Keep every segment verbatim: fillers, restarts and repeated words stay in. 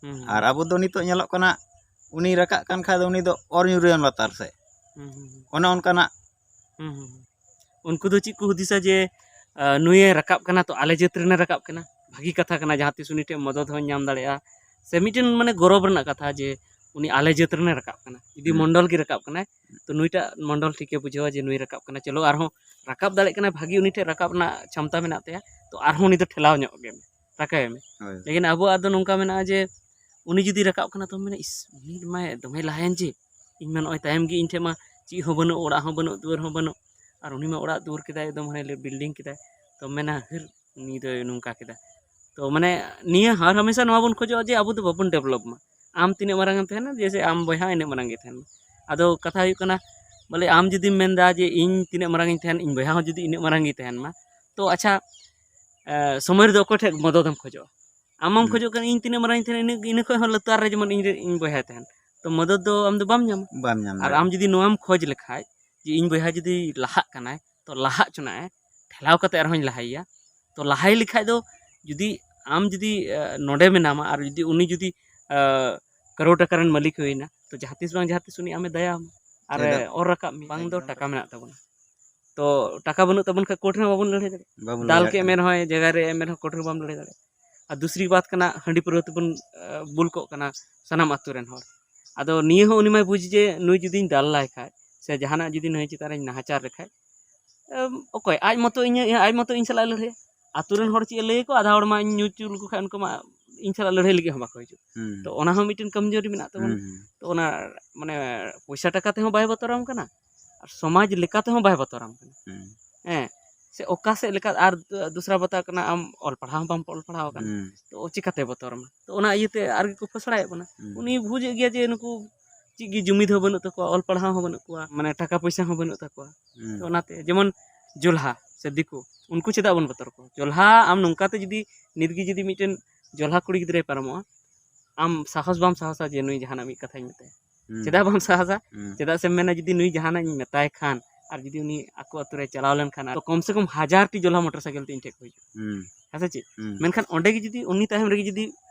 ᱦᱩᱸ, ᱦᱩᱸ᱾ ᱟᱨ ᱟᱵᱚ ᱫᱚ ᱱᱤᱛᱚᱜ ᱧᱮᱞᱚᱜ ᱠᱟᱱᱟ, ᱩᱱᱤ ᱨᱟᱠᱟᱵ ᱠᱟᱱ ᱠᱷᱟᱡ ᱫᱚ ᱩᱱᱤ ᱫᱚ ᱚᱨ ᱧᱩᱨᱩᱭᱟᱢ ᱞᱟᱛᱟᱨ ᱥᱮᱫ᱾ ᱦᱩᱸ, ᱦᱩᱸ, ᱦᱩᱸ᱾ ᱚᱱᱮ ᱚᱱᱠᱟᱱᱟᱜ᱾ ᱦᱩᱸ, ᱦᱩᱸ, ᱦᱩᱸ᱾ ᱩᱱᱠᱩ ᱫᱚ ᱪᱮᱫ ᱠᱚ ᱦᱩᱫᱤᱥᱟ ᱡᱮ, ᱟ, ᱱᱩᱭᱮ ᱨᱟᱠᱟᱵ ᱠᱟᱱᱟ ᱛᱚ ᱟᱞᱮ ᱡᱟᱹᱛ ᱨᱮᱱᱮ ᱨᱟᱠᱟᱵ ᱠᱟᱱᱟ, ᱵᱷᱟᱹᱜᱤ ᱠᱟᱛᱷᱟ ᱠᱟᱱᱟ, ᱡᱟᱦᱟᱸ ᱛᱤᱥ ᱩᱱᱤ ᱴᱷᱮᱱ ᱢᱚᱫᱚᱫ ᱦᱚᱸᱧ ᱧᱟᱢ ᱫᱟᱲᱮᱭᱟᱜᱼᱟ, ᱥᱮ ᱢᱤᱫᱴᱮᱱ ᱢᱟᱱᱮ ᱜᱚᱨᱚᱵᱽ ᱨᱮᱱᱟᱜ ᱠᱟᱛᱷᱟ ᱡᱮ ᱩᱱᱤ ᱟᱞᱮ ᱡᱟᱹᱛ ᱨᱮᱱᱮ ᱨᱟᱠᱟᱵ ᱠᱟᱱᱟ᱾ ᱡᱩᱫᱤ ᱦᱩᱸ᱾ ᱢᱚᱱᱰᱚᱞ ᱜᱮ ᱨᱟᱠᱟᱵ ᱠᱟᱱᱟᱭ, ᱛᱚ ᱱᱩᱭᱴᱟᱜ ᱢᱚᱱᱰᱚᱞ ᱴᱷᱤᱠᱮ ᱵᱩᱡᱷᱟᱹᱣᱟ ᱡᱮ ᱱᱩᱭ ᱨᱟᱠᱟᱵ ᱠᱟᱱᱟ, ᱪᱚᱞᱚ ᱟᱨᱦᱚᱸ ᱨᱟᱠᱟᱵ ᱫᱟᱲᱮᱭᱟᱜ ᱠᱟᱱᱟᱭ, ᱵᱷᱟᱹᱜᱤ ᱩᱱᱤ ᱴᱷᱮᱱ ᱨᱟᱠᱟᱵ ᱨᱮᱱᱟᱜ ᱪᱷᱟᱢᱛᱟ ᱢᱮᱱᱟᱜ ᱛᱟᱭᱟ, ᱛᱚ ᱟᱨᱦᱚᱸ ᱩᱱᱤ ᱫᱚ ᱴᱷᱮᱞᱟᱣ ᱧᱚᱜ ᱜᱮ ᱢᱮ, ᱨᱟᱠᱟᱵᱮ ᱢᱮ᱾ ᱦᱳᱭ᱾ ᱞᱮᱠᱤᱱ ᱟᱵᱚᱣᱟᱜ ᱫᱚ ᱱᱚᱝᱠᱟ ᱢᱮᱱᱟᱜᱼᱟ ᱡᱮ ᱩᱱᱤ ᱡᱩᱫᱤ ᱨᱟᱠᱟᱵ ᱠᱟᱱᱟ ᱛᱚ ᱢᱮᱱᱟ, "ᱤᱥ, ᱩᱱᱤ ᱢᱟᱭ ᱫᱚᱢᱮ ᱞᱟᱦᱟᱭᱮᱱ ᱡᱮ, ᱤᱧ ᱢᱟ ᱱᱚᱜᱼᱚᱭ ᱛᱟᱭᱚᱢ ᱜᱮ, ᱤᱧ ᱴᱷᱮᱱ ᱢᱟ ᱪᱮᱫ ᱦᱚᱸ ᱵᱟᱹᱱᱩᱜ, ᱚᱲᱟᱜ ᱦᱚᱸ ᱵᱟᱹᱱᱩᱜ, ᱫᱩᱣᱟᱹᱨ ᱦᱚᱸ ᱵᱟᱹᱱᱩᱜ, ᱟᱨ ᱩᱱᱤ ᱢᱟ ᱚᱲᱟᱜ ᱫᱩᱣᱟᱹᱨ ᱠᱮᱫᱟᱭ, ᱮᱠᱫᱚᱢ ᱦᱟᱱᱮ ᱵᱤᱞᱰᱤᱝ ᱠᱮᱫᱟᱭ", ᱛᱚ ᱢᱮᱱᱟ, "ᱦᱟᱹᱨ, ᱩᱱᱤ ᱫᱚᱭ ᱱᱚᱝᱠᱟ ᱠᱮᱫᱟ᱾" ᱛᱚ ᱢᱟᱱᱮ ᱱᱤᱭᱟᱹ ᱦᱟᱨ ᱦᱟᱢᱮᱥᱟ ᱱᱚᱣᱟ ᱵᱚᱱ ᱠᱷᱚᱡᱚᱜᱼᱟ ᱡᱮ ᱟᱵᱚ ᱫᱚ ᱵᱟᱵᱚᱱ ᱰᱮᱵᱷᱞᱚᱯ ᱢᱟ, ᱟᱢ ᱛᱤᱱᱟᱹᱜ ᱢᱟᱨᱟᱝ ᱮᱢ ᱛᱟᱦᱮᱱᱟ, ᱡᱮᱭᱥᱮ ᱟᱢ ᱵᱚᱭᱦᱟ ᱤᱱᱟᱹᱜ ᱢᱟᱨᱟᱝ ᱜᱮ ᱛᱟᱦᱮᱱ ᱢᱟ᱾ ᱟᱫᱚ ᱠᱟᱛᱷᱟ ᱦᱩᱭᱩᱜ ᱠᱟᱱᱟ, ᱵᱚᱞᱮ ᱟᱢ ᱡᱩᱫᱤᱢ ᱢᱮᱱᱫᱟ ᱡᱮ ᱤᱧ ᱛᱤᱱᱟᱹᱜ ᱢᱟᱨᱟᱝ ᱤᱧ ᱛᱟᱦᱮᱱ, ᱤᱧ ᱵᱚᱭᱦᱟ ᱦᱚᱸ ᱡᱩᱫᱤ ᱤᱱᱟᱹᱜ ᱢᱟᱨᱟᱝ ᱜᱮᱭ ᱛᱟᱦᱮᱱ ᱢᱟ, ᱛᱚ ᱟᱪᱪᱷᱟ, ᱮ, ᱥᱚᱢᱚᱭ ᱨᱮᱫᱚ ᱚᱠᱚᱭ ᱴᱷᱮᱱ ᱢᱚᱫᱚᱫ ᱮᱢ ᱠᱷᱚᱡᱚᱜᱼᱟ? ᱟᱢ ᱢᱟᱢ ᱦᱩᱸ᱾ ᱠᱷᱚᱡᱚᱜ ᱠᱟᱱᱟ ᱤᱧ ᱛᱤᱱᱟᱹᱜ ᱢᱟᱨᱟᱝ ᱤᱧ ᱛᱟᱦᱮᱱᱟ, ᱤᱱᱟᱹ, ᱤᱱᱟᱹ ᱠᱷᱚᱡ ᱦᱚᱸ ᱞᱟᱛᱟᱨ ᱨᱮ ᱡᱮᱢᱚᱱ ᱤᱧ ᱨᱮ-, ᱤᱧ ᱵᱚᱭᱦᱟᱭ ᱛᱟᱦᱮᱱ, ᱛᱚ ᱢᱚᱫᱚᱫ ᱫᱚ ᱟᱢ ᱫᱚ ᱵᱟᱢ ᱧᱟᱢᱟ᱾ ᱵᱟᱢ ᱧᱟᱢ ᱟᱨ ᱫᱟᱲᱮᱭᱟᱜᱼᱟ᱾ ᱟᱢ ᱡᱩᱫᱤ ᱱᱚᱣᱟᱢ ᱠᱷᱚᱡᱽ ᱞᱮᱠᱷᱟᱡ ᱡᱮ ᱤᱧ ᱵᱚᱭᱦᱟ ᱡᱩᱫᱤ ᱞᱟᱦᱟᱜ ᱠᱟᱱᱟᱭ, ᱛᱚ ᱞᱟᱦᱟ ᱦᱚᱪᱚᱱᱟᱭ, ᱴᱷᱮᱞᱟᱣ ᱠᱟᱛᱮ ᱟᱨᱦᱚᱸᱧ ᱞᱟᱦᱟᱭᱮᱭᱟ᱾ ᱛᱚ ᱞᱟᱦᱟᱭ ᱞᱮᱠᱷᱟᱡ ᱫᱚ ᱡᱩᱫᱤ ᱟᱢ ᱡᱩᱫᱤ, ᱮ, ᱱᱚᱰᱮ ᱢᱮᱱᱟᱢᱟ ᱟᱨ ᱡᱩᱫᱤ ᱩᱱᱤ ᱡᱩᱫᱤ, ᱮ, ᱠᱟᱨᱳᱲ ᱴᱟᱠᱟ ᱨᱮᱱ ᱢᱟᱹᱞᱤᱠ ᱦᱩᱭᱱᱟ, ᱛᱚ ᱡᱟᱦᱟᱸ ᱛᱤᱥ ᱵᱟᱝ ᱡᱟᱦᱟᱸ ᱛᱤᱥ ᱩᱱᱤ ᱟᱢᱮ ᱫᱟᱭᱟᱣᱟᱢᱟ ᱟᱨ ᱦᱮᱸ᱾ ᱚᱨ ᱨᱟᱠᱟᱵ ᱢᱮᱭᱟ᱾ ᱵᱟᱝ ᱫᱚ ᱮᱠᱫᱚᱢ᱾ ᱴᱟᱠᱟ ᱢᱮᱱᱟᱜ ᱛᱟᱵᱚᱱᱟ᱾ ᱛᱚ ᱴᱟᱠᱟ ᱵᱟᱹᱱᱩᱜ ᱛᱟᱵᱚᱱ ᱠᱷᱟᱡ ᱠᱳᱨᱴ ᱨᱮᱦᱚᱸ ᱵᱟᱵᱚᱱ ᱞᱟᱹᱲᱦᱟᱹᱭ ᱫᱟᱲᱮᱭᱟᱜᱼᱟ᱾ ᱵᱟᱵᱚᱱ ᱫᱟᱞ ᱞᱟᱹᱲᱦᱟᱹᱭ ᱠᱮᱫ ᱢᱮ ᱫᱟᱲᱮᱭᱟᱜᱼᱟ᱾ ᱨᱮᱦᱚᱸᱭ, ᱡᱟᱭᱜᱟ ᱨᱮ ᱮᱢ ᱢᱮ ᱨᱮᱦᱚᱸ ᱠᱳᱨᱴ ᱨᱮ ᱵᱟᱢ ᱞᱟᱹᱲᱦᱟᱹᱭ ᱫᱟᱲᱮᱭᱟᱜᱼᱟ᱾ ᱟᱨ ᱫᱩᱥᱨᱤ ᱵᱟᱛ ᱠᱟᱱᱟ, ᱦᱟᱺᱰᱤ ᱯᱟᱹᱣᱨᱟᱹ ᱛᱮᱵᱚᱱ, ᱮ, ᱵᱩᱞ ᱠᱚᱜ ᱠᱟᱱᱟ ᱥᱟᱱᱟᱢ ᱟᱛᱳ ᱨᱮᱱ ᱦᱚᱲ᱾ ᱟᱫᱚ ᱱᱤᱭᱟᱹ ᱦᱚᱸ ᱩᱱᱤ ᱢᱟᱭ ᱵᱩᱡᱽ ᱡᱮ ᱱᱩᱭ ᱡᱩᱫᱤᱧ ᱫᱟᱞ ᱞᱟᱭ ᱠᱷᱟᱡ ᱥᱮ ᱡᱟᱦᱟᱱᱟᱜ ᱡᱩᱫᱤ ᱱᱩᱭ ᱪᱮᱛᱟᱱ ᱨᱮᱧ ᱱᱟᱦᱟᱪᱟᱨ ᱞᱮᱠᱷᱟᱡ, ᱮᱢ, ᱚᱠᱚᱭ? ᱟᱡ ᱢᱚᱛᱚ ᱤᱧᱟᱹᱜ, ᱟᱡ ᱢᱚᱛᱚ ᱤᱧ ᱥᱟᱞᱟᱜ ᱮ ᱞᱟᱹᱲᱦᱟᱹᱭᱟ᱾ ᱟᱛᱳ ᱨᱮᱱ ᱦᱚᱲ ᱪᱮᱫ ᱮ ᱞᱟᱹᱭ ᱟᱠᱚᱣᱟ? ᱟᱫᱷᱟ ᱦᱚᱲ ᱢᱟ ᱤᱧ ᱧᱩ ᱪᱩ ᱞᱮᱠᱚ ᱠᱷᱟᱡ ᱩᱱᱠᱩ ᱢᱟ ᱤᱧ ᱥᱟᱞᱟᱜ ᱞᱟᱹᱲᱦᱟᱹᱭ ᱞᱟᱹᱜᱤᱫ ᱦᱚᱸ ᱵᱟᱠᱚ ᱦᱤᱡᱩᱜ᱾ ᱦᱩᱸ᱾ ᱛᱚ ᱚᱱᱟ ᱦᱚᱸ ᱢᱤᱫᱴᱮᱱ ᱠᱚᱢᱡᱳᱨᱤ ᱢᱮᱱᱟᱜ ᱛᱟᱵᱚᱱᱟ᱾ ᱦᱩᱸ, ᱦᱩᱸ᱾ ᱛᱚ ᱚᱱᱟ, ᱢᱟᱱᱮ, ᱯᱚᱭᱥᱟ ᱴᱟᱠᱟ ᱛᱮᱦᱚᱸ ᱵᱟᱭ ᱵᱚᱛᱚᱨᱟᱢ ᱠᱟᱱᱟ ᱟᱨ ᱥᱚᱢᱟᱡᱽ ᱞᱮᱠᱟ ᱛᱮᱦᱚᱸ ᱵᱟᱭ ᱵᱚᱛᱚᱨᱟᱢ ᱠᱟᱱᱟ᱾ ᱦᱩᱸ᱾ ᱦᱮᱸ, ᱥᱮ ᱚᱠᱟ ᱥᱮᱫ ᱞᱮᱠᱟ, ᱟᱨ ᱫᱩᱥᱨᱟ ᱵᱟᱛᱟ ᱠᱟᱱᱟ, ᱟᱢ ᱚᱞ ᱯᱟᱲᱦᱟᱣ ᱦᱚᱸ ᱵᱟᱢ ᱚᱞ ᱯᱟᱲᱦᱟᱣ ᱟᱠᱟᱱᱟ᱾ ᱦᱩᱸ᱾ ᱛᱚ ᱪᱤᱠᱟᱛᱮ ᱵᱚᱛᱚᱨ ᱟᱢᱟ? ᱛᱚ ᱚᱱᱟ ᱤᱭᱟᱹᱛᱮ ᱟᱨ ᱜᱮᱠᱚ ᱯᱷᱚᱥᱲᱟᱭᱮᱫ ᱵᱚᱱᱟ᱾ ᱦᱩᱸ᱾ ᱩᱱᱤ ᱵᱩᱡᱮᱫ ᱜᱮᱭᱟ ᱡᱮ ᱱᱩᱠᱩ ᱪᱮᱫ ᱜᱮ ᱡᱩᱢᱤᱫ ᱦᱚᱸ ᱵᱟᱹᱱᱩᱜ ᱛᱟᱠᱚᱣᱟ, ᱚᱞ ᱯᱟᱲᱦᱟᱣ ᱦᱚᱸ ᱵᱟᱹᱱᱩᱜ ᱠᱚᱣᱟ, ᱢᱟᱱᱮ ᱴᱟᱠᱟ ᱯᱚᱭᱥᱟ ᱦᱚᱸ ᱵᱟᱹᱱᱩᱜ ᱛᱟᱠᱚᱣᱟ᱾ ᱦᱩᱸ᱾ ᱛᱚ ᱚᱱᱟᱛᱮ ᱡᱮᱢᱚᱱ ᱡᱚᱞᱦᱟ ᱥᱮ ᱫᱤᱠᱩ, ᱩᱱᱠᱩ ᱪᱮᱫᱟᱜ ᱵᱚᱱ ᱵᱚᱛᱚᱨ ᱟᱠᱚᱣᱟ? ᱡᱚᱞᱦᱟ ᱟᱢ ᱱᱚᱝᱠᱟᱛᱮ ᱡᱩᱫᱤ ᱱᱤᱛ ᱜᱮ ᱡᱩᱫᱤ ᱢᱤᱫᱴᱮᱱ ᱡᱚᱞᱦᱟ ᱠᱩᱲᱤ ᱜᱤᱫᱽᱨᱟᱹᱭ ᱯᱟᱨᱚᱢᱚᱜᱼᱟ, ᱟᱢ ᱥᱟᱦᱚᱥ ᱵᱟᱢ ᱥᱟᱦᱚᱥᱟ ᱡᱮ ᱱᱩᱭ ᱡᱟᱦᱟᱱᱟᱜ ᱢᱤᱫ ᱠᱟᱛᱷᱟᱧ ᱢᱮᱛᱟᱭᱟ? ᱦᱩᱸ᱾ ᱪᱮᱫᱟᱜ ᱵᱟᱢ ᱥᱟᱦᱚᱥᱟ? ᱦᱩᱸ᱾ ᱪᱮᱫᱟᱜ ᱥᱮᱢ ᱢᱮᱱᱟ ᱡᱩᱫᱤ ᱱᱩᱭ ᱡᱟᱦᱟᱱᱟᱜ ᱤᱧ ᱢᱮᱛᱟᱭ ᱠᱷᱟᱱ ᱟᱨ ᱡᱩᱫᱤ ᱩᱱᱤ ᱟᱠᱚ ᱟᱛᱳ ᱨᱮ ᱪᱟᱞᱟᱣ ᱞᱮᱱᱠᱷᱟᱱ ᱟᱨ ᱠᱚᱢ ᱥᱮ ᱠᱚᱢ ᱦᱟᱡᱟᱨ ᱴᱤ ᱡᱚᱞᱦᱟ ᱢᱚᱴᱚᱨ ᱥᱟᱭᱠᱮᱞ ᱛᱮ ᱤᱧ ᱴᱷᱮᱱ ᱠᱚ ᱦᱤᱡᱩᱜᱼᱟ᱾ ᱦᱩᱸ᱾ ᱦᱮᱸ ᱥᱮ ᱪᱮᱫ? ᱦᱩᱸ᱾ ᱢᱮᱱᱠᱷᱟᱱ ᱚᱸᱰᱮ ᱜᱮ ᱡᱩᱫᱤ ᱩᱱᱤ ᱛᱟᱭᱚᱢ ᱨᱮᱜᱮ ᱡᱩᱫᱤ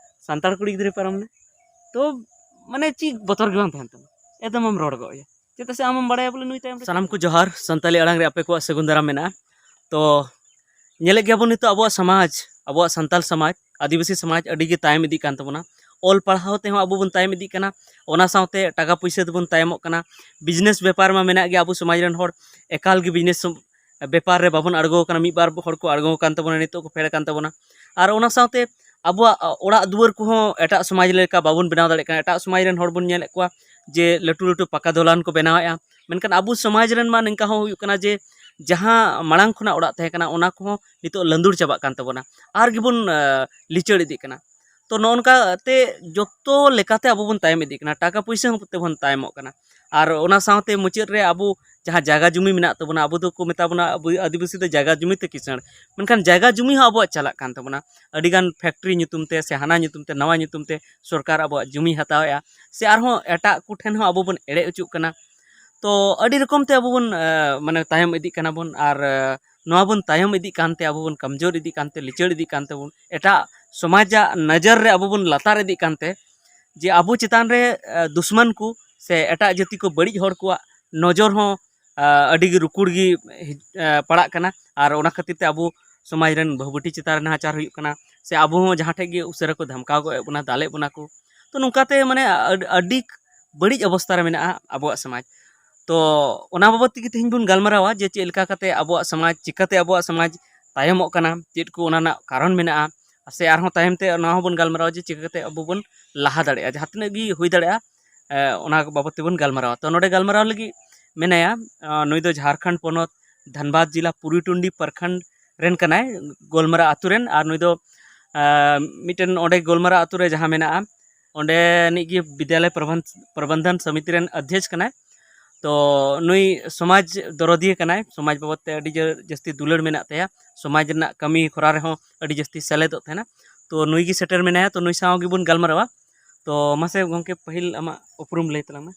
ᱥᱟᱱᱛᱟᱲ ᱠᱩᱲᱤ ᱜᱤᱫᱽᱨᱟᱹ ᱯᱟᱨᱚᱢ ᱱᱟ, ᱛᱚ ᱢᱟᱱᱮ ᱪᱮᱫ ᱵᱚᱛᱚᱨ ᱜᱮ ᱵᱟᱝ ᱛᱟᱦᱮᱱ ᱛᱟᱢᱟ, ᱮᱠᱫᱚᱢ ᱟᱢ ᱨᱚᱲ ᱜᱚᱫ ᱮᱭᱟ᱾ ᱪᱮᱫᱟᱜ ᱥᱮ ᱟᱢᱮᱢ ᱵᱟᱲᱟᱭᱟ ᱵᱚᱞᱮ ᱱᱩᱭ ᱛᱟᱭᱚᱢ ᱨᱮ ᱥᱟᱱᱟᱢ ᱠᱚ ᱡᱚᱦᱟᱨ, ᱥᱟᱱᱛᱟᱞᱤ ᱟᱲᱟᱝ ᱨᱮ ᱟᱯᱮ ᱠᱚᱣᱟᱜ ᱥᱟᱹᱜᱩᱱ ᱫᱟᱨᱟᱢ ᱢᱮᱱᱟᱜᱼᱟ᱾ ᱛᱚ ᱧᱮᱞᱮᱫ ᱜᱮᱭᱟᱵᱚᱱ ᱱᱤᱛᱚᱜ ᱟᱵᱚᱣᱟᱜ ᱥᱚᱢᱟᱡᱽ, ᱟᱵᱚᱣᱟᱜ ᱥᱟᱱᱛᱟᱞ ᱥᱚᱢᱟᱡᱽ, ᱟᱹᱫᱤᱵᱟᱹᱥᱤ ᱥᱚᱢᱟᱡᱽ ᱟᱹᱰᱤ ᱜᱮ ᱛᱟᱭᱚᱢ ᱤᱫᱤᱜ ᱠᱟᱱ ᱛᱟᱵᱚᱱᱟ᱾ ᱚᱞ ᱯᱟᱲᱦᱟᱣ ᱛᱮᱦᱚᱸ ᱟᱵᱚ ᱵᱚᱱ ᱛᱟᱭᱚᱢ ᱤᱫᱤᱜ ᱠᱟᱱᱟ, ᱚᱱᱟ ᱥᱟᱶᱛᱮ ᱴᱟᱠᱟ ᱯᱩᱭᱥᱟᱹ ᱛᱮᱵᱚᱱ ᱛᱟᱭᱚᱢᱚᱜ ᱠᱟᱱᱟ᱾ ᱵᱤᱡᱽᱱᱮᱥ ᱵᱮᱯᱟᱨ ᱢᱟ ᱢᱮᱱᱟᱜ ᱜᱮ, ᱟᱵᱚ ᱥᱚᱢᱟᱡᱽ ᱨᱮᱱ ᱦᱚᱲ ᱮᱠᱟᱞ ᱜᱮ ᱵᱤᱡᱽᱱᱮᱥ ᱵᱮᱯᱟᱨ ᱨᱮ ᱵᱟᱵᱚᱱ ᱟᱬᱜᱚ ᱟᱠᱟᱱᱟ᱾ ᱢᱤᱫ ᱵᱟᱨ ᱦᱚᱲ ᱠᱚ ᱟᱬᱜᱚ ᱟᱠᱟᱱ ᱛᱟᱵᱚᱱᱟ, ᱱᱤᱛᱚᱜ ᱠᱚ ᱯᱷᱮᱰ ᱟᱠᱟᱱ ᱛᱟᱵᱚᱱᱟ᱾ ᱟᱨ ᱚᱱᱟ ᱥᱟᱶᱛᱮ ᱟᱵᱚᱣᱟᱜ, ᱟ, ᱚᱲᱟᱜ ᱫᱩᱣᱟᱹᱨ ᱠᱚᱦᱚᱸ ᱮᱴᱟᱜ ᱥᱚᱢᱟᱡᱽ ᱞᱮᱠᱟ ᱵᱟᱵᱚᱱ ᱵᱮᱱᱟᱣ ᱫᱟᱲᱮᱭᱟᱜ ᱠᱟᱱᱟ᱾ ᱮᱴᱟᱜ ᱥᱚᱢᱟᱡᱽ ᱨᱮᱱ ᱦᱚᱲ ᱵᱚᱱ ᱧᱮᱞᱮᱫ ᱠᱚᱣᱟ ᱡᱮ ᱞᱟᱹᱴᱩ ᱞᱟᱹᱴᱩ ᱯᱟᱠᱟ ᱫᱚᱞᱟᱱ ᱠᱚ ᱵᱮᱱᱟᱣᱮᱫᱼᱟ, ᱢᱮᱱᱠᱷᱟᱱ ᱟᱵᱚ ᱥᱚᱢᱟᱡᱽ ᱨᱮᱱ ᱢᱟ ᱱᱤᱝᱠᱟ ᱦᱚᱸ ᱦᱩᱭᱩᱜ ᱠᱟᱱᱟ ᱡᱮ ᱡᱟᱦᱟᱸ ᱢᱟᱲᱟᱝ ᱠᱷᱚᱱᱟᱜ ᱚᱲᱟᱜ ᱛᱟᱦᱮᱸ ᱠᱟᱱᱟ, ᱚᱱᱟ ᱠᱚᱦᱚᱸ ᱱᱤᱛᱚᱜ ᱞᱟᱸᱫᱩᱲ ᱪᱟᱵᱟᱜ ᱠᱟᱱ ᱛᱟᱵᱚᱱᱟ, ᱟᱨ ᱜᱮᱵᱚᱱ, ᱟ, ᱞᱤᱪᱟᱹᱲ ᱤᱫᱤᱜ ᱠᱟᱱᱟ᱾ ᱛᱚ ᱱᱚᱜᱼᱚ ᱱᱚᱝᱠᱟ ᱛᱮ ᱡᱚᱛᱚ ᱞᱮᱠᱟᱛᱮ ᱟᱵᱚ ᱵᱚᱱ ᱛᱟᱭᱚᱢ ᱤᱫᱤᱜ ᱠᱟᱱᱟ, ᱴᱟᱠᱟ ᱯᱩᱭᱥᱟᱹ ᱦᱚᱸ ᱛᱮᱵᱚᱱ ᱛᱟᱭᱚᱢᱚᱜ ᱠᱟᱱᱟ᱾ ᱟᱨ ᱚᱱᱟ ᱥᱟᱶᱛᱮ ᱢᱩᱪᱟᱹᱫ ᱨᱮ ᱟᱵᱚ ᱡᱟᱦᱟᱸ ᱡᱟᱭᱜᱟ ᱡᱩᱢᱤ ᱢᱮᱱᱟᱜ ᱛᱟᱵᱚᱱᱟ, ᱟᱵᱚ ᱫᱚᱠᱚ ᱢᱮᱛᱟ ᱵᱚᱱᱟ, ᱟᱵᱚ ᱟᱹᱫᱤᱵᱟᱹᱥᱤ ᱫᱚ ᱡᱟᱭᱜᱟ ᱡᱩᱢᱤ ᱛᱮ ᱠᱤᱥᱟᱹᱬ, ᱢᱮᱱᱠᱷᱟᱱ ᱡᱟᱭᱜᱟ ᱡᱩᱢᱤ ᱦᱚᱸ ᱟᱵᱚᱣᱟᱜ ᱪᱟᱞᱟᱜ ᱠᱟᱱ ᱛᱟᱵᱚᱱᱟ᱾ ᱟᱹᱰᱤᱜᱟᱱ ᱯᱷᱮᱠᱴᱨᱤ ᱧᱩᱛᱩᱢ ᱛᱮ ᱥᱮ ᱦᱟᱱᱟ ᱧᱩᱛᱩᱢ ᱛᱮ, ᱱᱟᱣᱟ ᱧᱩᱛᱩᱢ ᱛᱮ ᱥᱚᱨᱠᱟᱨ ᱟᱵᱚᱣᱟᱜ ᱡᱩᱢᱤ ᱦᱟᱛᱟᱣᱮᱫᱼᱟ, ᱥᱮ ᱟᱨᱦᱚᱸ ᱮᱴᱟᱜ ᱠᱚᱴᱷᱮᱱ ᱦᱚᱸ ᱟᱵᱚ ᱵᱚᱱ ᱮᱲᱮ ᱦᱚᱪᱚᱜ ᱠᱟᱱᱟ᱾ ᱛᱚ ᱟᱹᱰᱤ ᱨᱚᱠᱚᱢ ᱛᱮ ᱟᱵᱚ ᱵᱚᱱ, ᱮ, ᱢᱟᱱᱮ ᱛᱟᱭᱚᱢ ᱤᱫᱤᱜ ᱠᱟᱱᱟ ᱵᱚᱱ᱾ ᱟᱨ, ᱮ, ᱱᱚᱣᱟ ᱵᱚᱱ ᱛᱟᱭᱚᱢ ᱤᱫᱤᱜ ᱠᱟᱱᱛᱮ, ᱟᱵᱚ ᱵᱚᱱ ᱠᱚᱢᱡᱳᱨ ᱤᱫᱤᱜ ᱠᱟᱱᱛᱮ, ᱞᱤᱪᱟᱹᱲ ᱤᱫᱤᱜ ᱠᱟᱱ ᱛᱮᱵᱚᱱ, ᱮᱴᱟᱜ ᱥᱚᱢᱟᱡᱟᱜ ᱱᱚᱡᱚᱨ ᱨᱮ ᱟᱵᱚ ᱵᱚᱱ ᱞᱟᱛᱟᱨ ᱤᱫᱤᱜ ᱠᱟᱱᱛᱮ, ᱡᱮ ᱟᱵᱚ ᱪᱮᱛᱟᱱ ᱨᱮ, ᱮ, ᱫᱩᱥᱢᱟᱱ ᱠᱚ ᱥᱮ ᱮᱴᱟᱜ ᱡᱟᱹᱛᱤ ᱠᱚ ᱵᱟᱹᱲᱤᱡ ᱦᱚᱲ ᱠᱚᱣᱟᱜ ᱱᱚᱡᱚᱨ ᱦᱚᱸ, ᱮ, ᱟᱹᱰᱤ ᱜᱮ ᱨᱩᱠᱩᱲ ᱜᱮ, ᱮ, ᱯᱟᱲᱟᱜ ᱠᱟᱱᱟ᱾ ᱟᱨ ᱚᱱᱟ ᱠᱷᱟᱹᱛᱤᱨ ᱛᱮ ᱟᱵᱚ ᱥᱚᱢᱟᱡᱽ ᱨᱮᱱ ᱵᱟᱹᱦᱩ ᱵᱤᱴᱤ ᱪᱮᱛᱟᱱ ᱨᱮ ᱱᱟᱦᱟᱪᱟᱨ ᱦᱩᱭᱩᱜ ᱠᱟᱱᱟ, ᱥᱮ ᱟᱵᱚ ᱦᱚᱸ ᱡᱟᱦᱟᱸ ᱴᱷᱮᱡ ᱜᱮ ᱩᱥᱟᱹᱨᱟ ᱠᱚ ᱫᱷᱟᱢᱠᱟᱣ ᱜᱚᱫ ᱮᱫ ᱵᱚᱱᱟ, ᱫᱟᱞᱮᱫ ᱵᱚᱱᱟ ᱠᱚ᱾ ᱛᱚ ᱱᱚᱝᱠᱟᱛᱮ ᱢᱟᱱᱮ ᱟᱹᱰ-, ᱟᱹᱰᱤ ᱵᱟᱹᱲᱤᱡ ᱚᱵᱚᱥᱛᱟ ᱨᱮ ᱢᱮᱱᱟᱜᱼᱟ ᱟᱵᱚᱣᱟᱜ ᱥᱚᱢᱟᱡᱽ᱾ ᱛᱚ ᱚᱱᱟ ᱵᱟᱵᱚᱫ ᱛᱮᱜᱮ ᱛᱮᱦᱮᱧ ᱵᱚᱱ ᱜᱟᱞᱢᱟᱨᱟᱣᱟ ᱡᱮ ᱪᱮᱫ ᱞᱮᱠᱟ ᱠᱟᱛᱮ ᱟᱵᱚᱣᱟᱜ ᱥᱚᱢᱟᱡᱽ, ᱪᱤᱠᱟᱹᱛᱮ ᱟᱵᱚᱣᱟᱜ ᱥᱚᱢᱟᱡᱽ ᱛᱟᱭᱚᱢᱚᱜ ᱠᱟᱱᱟ, ᱪᱮᱫ ᱠᱚ ᱚᱱᱟ ᱨᱮᱱᱟᱜ ᱠᱟᱨᱚᱱ ᱢᱮᱱᱟᱜᱼᱟ, ᱥᱮ ᱟᱨᱦᱚᱸ ᱛᱟᱭᱚᱢ ᱛᱮ ᱱᱚᱣᱟ ᱦᱚᱸᱵᱚᱱ ᱜᱟᱞᱢᱟᱨᱟᱣᱟ ᱡᱮ ᱪᱤᱠᱟᱹ ᱠᱟᱛᱮ ᱟᱵᱚ ᱵᱚᱱ ᱞᱟᱦᱟ ᱫᱟᱲᱮᱭᱟᱜᱼᱟ, ᱡᱟᱦᱟᱸ ᱛᱤᱱᱟᱹᱜ ᱜᱮ ᱦᱩᱭ ᱫᱟᱲᱮᱭᱟᱜᱼᱟ, ᱮ, ᱚᱱᱟ ᱵᱟᱵᱚᱫ ᱛᱮᱵᱚᱱ ᱜᱟᱞᱢᱟᱨᱟᱣᱟ᱾ ᱛᱚ ᱱᱚᱰᱮ ᱜᱟᱞᱢᱟᱨᱟᱣ ᱞᱟᱹᱜᱤᱫ ᱢᱮᱱᱟᱭᱟ, ᱮ, ᱱᱩᱭ ᱫᱚ ᱡᱷᱟᱲᱠᱷᱚᱸᱰ ᱯᱚᱱᱚᱛ ᱫᱷᱟᱱᱵᱟᱫᱽ ᱡᱮᱞᱟ ᱯᱩᱨᱤᱴᱩᱱᱰᱤ ᱯᱨᱚᱠᱷᱚᱸᱰ ᱨᱮᱱ ᱠᱟᱱᱟᱭ, ᱜᱳᱞᱢᱟᱨᱟ ᱟᱛᱳ ᱨᱮᱱ᱾ ᱟᱨ ᱱᱩᱭ ᱫᱚ, ᱮ, ᱢᱤᱫᱴᱮᱱ ᱚᱸᱰᱮ ᱜᱳᱞᱢᱟᱨᱟ ᱟᱛᱳ ᱨᱮ ᱡᱟᱦᱟᱸ ᱢᱮᱱᱟᱜᱼᱟ, ᱚᱸᱰᱮᱱᱤᱡ ᱜᱮ ᱵᱤᱫᱽᱭᱟᱞᱚᱭ ᱯᱨᱚᱵᱚᱱ-, ᱯᱨᱚᱵᱚᱱᱫᱷᱚᱱ ᱥᱚᱢᱤᱛᱤ ᱨᱮᱱ ᱚᱫᱽᱫᱷᱚᱠᱥ ᱠᱟᱱᱟᱭ᱾ ᱛᱚ ᱱᱩᱭ ᱥᱚᱢᱟᱡᱽ ᱫᱚᱨᱚᱫᱤᱭᱟᱹ ᱠᱟᱱᱟᱭ, ᱥᱚᱢᱟᱡᱽ ᱵᱟᱵᱚᱫ ᱛᱮ ᱟᱹᱰᱤ ᱡᱟᱹ-, ᱡᱟᱹᱥᱛᱤ ᱫᱩᱞᱟᱹᱲ ᱢᱮᱱᱟᱜ ᱛᱟᱭᱟ, ᱥᱚᱢᱟᱡᱽ ᱨᱮᱱᱟᱜ ᱠᱟᱹᱢᱤ ᱦᱚᱨᱟ ᱨᱮᱦᱚᱸ ᱟᱹᱰᱤ ᱡᱟᱹᱥᱛᱤ ᱥᱮᱞᱮᱫᱚᱜ ᱛᱟᱦᱮᱱᱟ᱾ ᱛᱚ ᱱᱩᱭ ᱜᱮ ᱥᱮᱴᱮᱨ ᱢᱮᱱᱟᱭᱟ, ᱛᱚ ᱱᱩᱭ ᱥᱟᱶ ᱜᱮᱵᱚᱱ ᱜᱟᱞᱢᱟᱨᱟᱣᱟ᱾ ᱛᱚ ᱢᱟᱥᱮ ᱜᱚᱢᱠᱮ, ᱯᱟᱹᱦᱤᱞ ᱟᱢᱟᱜ ᱩᱯᱨᱩᱢ ᱞᱟᱹᱭ ᱛᱟᱞᱟᱝ ᱢᱮ᱾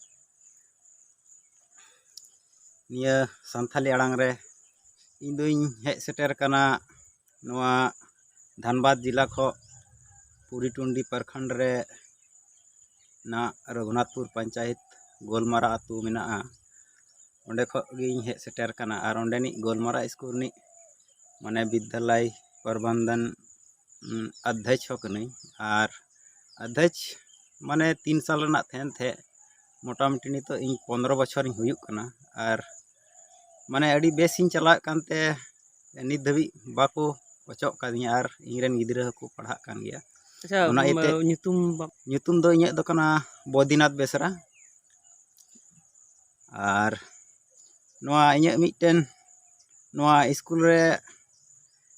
ᱱᱤᱭᱟᱹ ᱥᱟᱱᱛᱷᱟᱞᱤ ᱟᱲᱟᱝ ᱨᱮ ᱤᱧ ᱫᱩᱧ ᱦᱮᱡ ᱥᱮᱴᱮᱨ ᱠᱟᱱᱟ ᱱᱚᱣᱟ ᱫᱷᱟᱱᱵᱟᱫᱽ ᱡᱮᱞᱟ ᱠᱷᱚᱱ ᱯᱩᱨᱤᱴᱩᱱᱰᱤ ᱯᱨᱚᱠᱷᱚᱸᱰ ᱨᱮ ᱱᱟᱜ ᱨᱚᱜᱷᱩᱱᱟᱛᱷᱯᱩᱨ ᱯᱚᱧᱪᱟᱭᱮᱛ ᱜᱳᱞᱢᱟᱨᱟ ᱟᱹᱛᱩ ᱢᱮᱱᱟᱜᱼᱟ᱾ ᱚᱸᱰᱮ ᱠᱷᱚᱱ ᱜᱤᱧ ᱦᱮᱡ ᱥᱮᱴᱮᱨ ᱠᱟᱱᱟ᱾ ᱟᱨ ᱚᱸᱰᱮᱱᱤᱡ ᱜᱳᱞᱢᱟᱨᱟ ᱥᱠᱩᱞ ᱨᱤᱱᱤᱡ ᱢᱟᱱᱮ ᱵᱤᱫᱽᱫᱟᱞᱚᱭ ᱯᱨᱚᱵᱚᱱᱫᱷᱚᱱ ᱚᱫᱽᱫᱷᱚᱠᱷ ᱦᱚᱸ ᱠᱟᱹᱱᱟᱹᱧ᱾ ᱟᱨ ᱚᱫᱽᱫᱷᱚᱠᱷ ᱢᱟᱱᱮ ᱛᱤᱱ ᱥᱟᱞ ᱨᱮᱱᱟᱜ ᱛᱟᱦᱮᱱ ᱛᱟᱦᱮᱸᱫ, ᱢᱚᱴᱟᱢᱩᱴᱤ ᱱᱤᱛᱚᱜ ᱤᱧ ᱯᱚᱱᱨᱚ ᱵᱚᱪᱷᱚᱨᱤᱧ ᱦᱩᱭᱩᱜ ᱠᱟᱱᱟ᱾ ᱟᱨ ᱢᱟᱱᱮ ᱟᱹᱰᱤ ᱵᱮᱥᱤᱧ ᱪᱟᱞᱟᱜ ᱠᱟᱱᱛᱮ ᱱᱤᱛ ᱫᱷᱟᱹᱵᱤᱡ ᱵᱟᱠᱚ ᱚᱪᱚᱜ ᱠᱟᱫᱤᱧᱟ᱾ ᱟᱨ ᱤᱧᱨᱮᱱ ᱜᱤᱫᱽᱨᱟᱹ ᱦᱚᱸᱠᱚ ᱯᱟᱲᱦᱟᱜ ᱠᱟᱱ ᱜᱮᱭᱟ᱾ ᱟᱪᱪᱷᱟ, ᱚᱱᱟ ᱤᱭᱟᱹᱛᱮ ᱧᱩᱛᱩᱢ ᱵᱟ- ᱧᱩᱛᱩᱢ ᱫᱚ ᱤᱧᱟᱹᱜ ᱫᱚ ᱠᱟᱱᱟ ᱵᱚᱫᱤᱱᱟᱛᱷ ᱵᱮᱥᱨᱟ᱾ ᱟᱨ ᱱᱚᱣᱟ ᱤᱧᱟᱹᱜ ᱢᱤᱫᱴᱮᱱ ᱱᱚᱣᱟ ᱥᱠᱩᱞ ᱨᱮ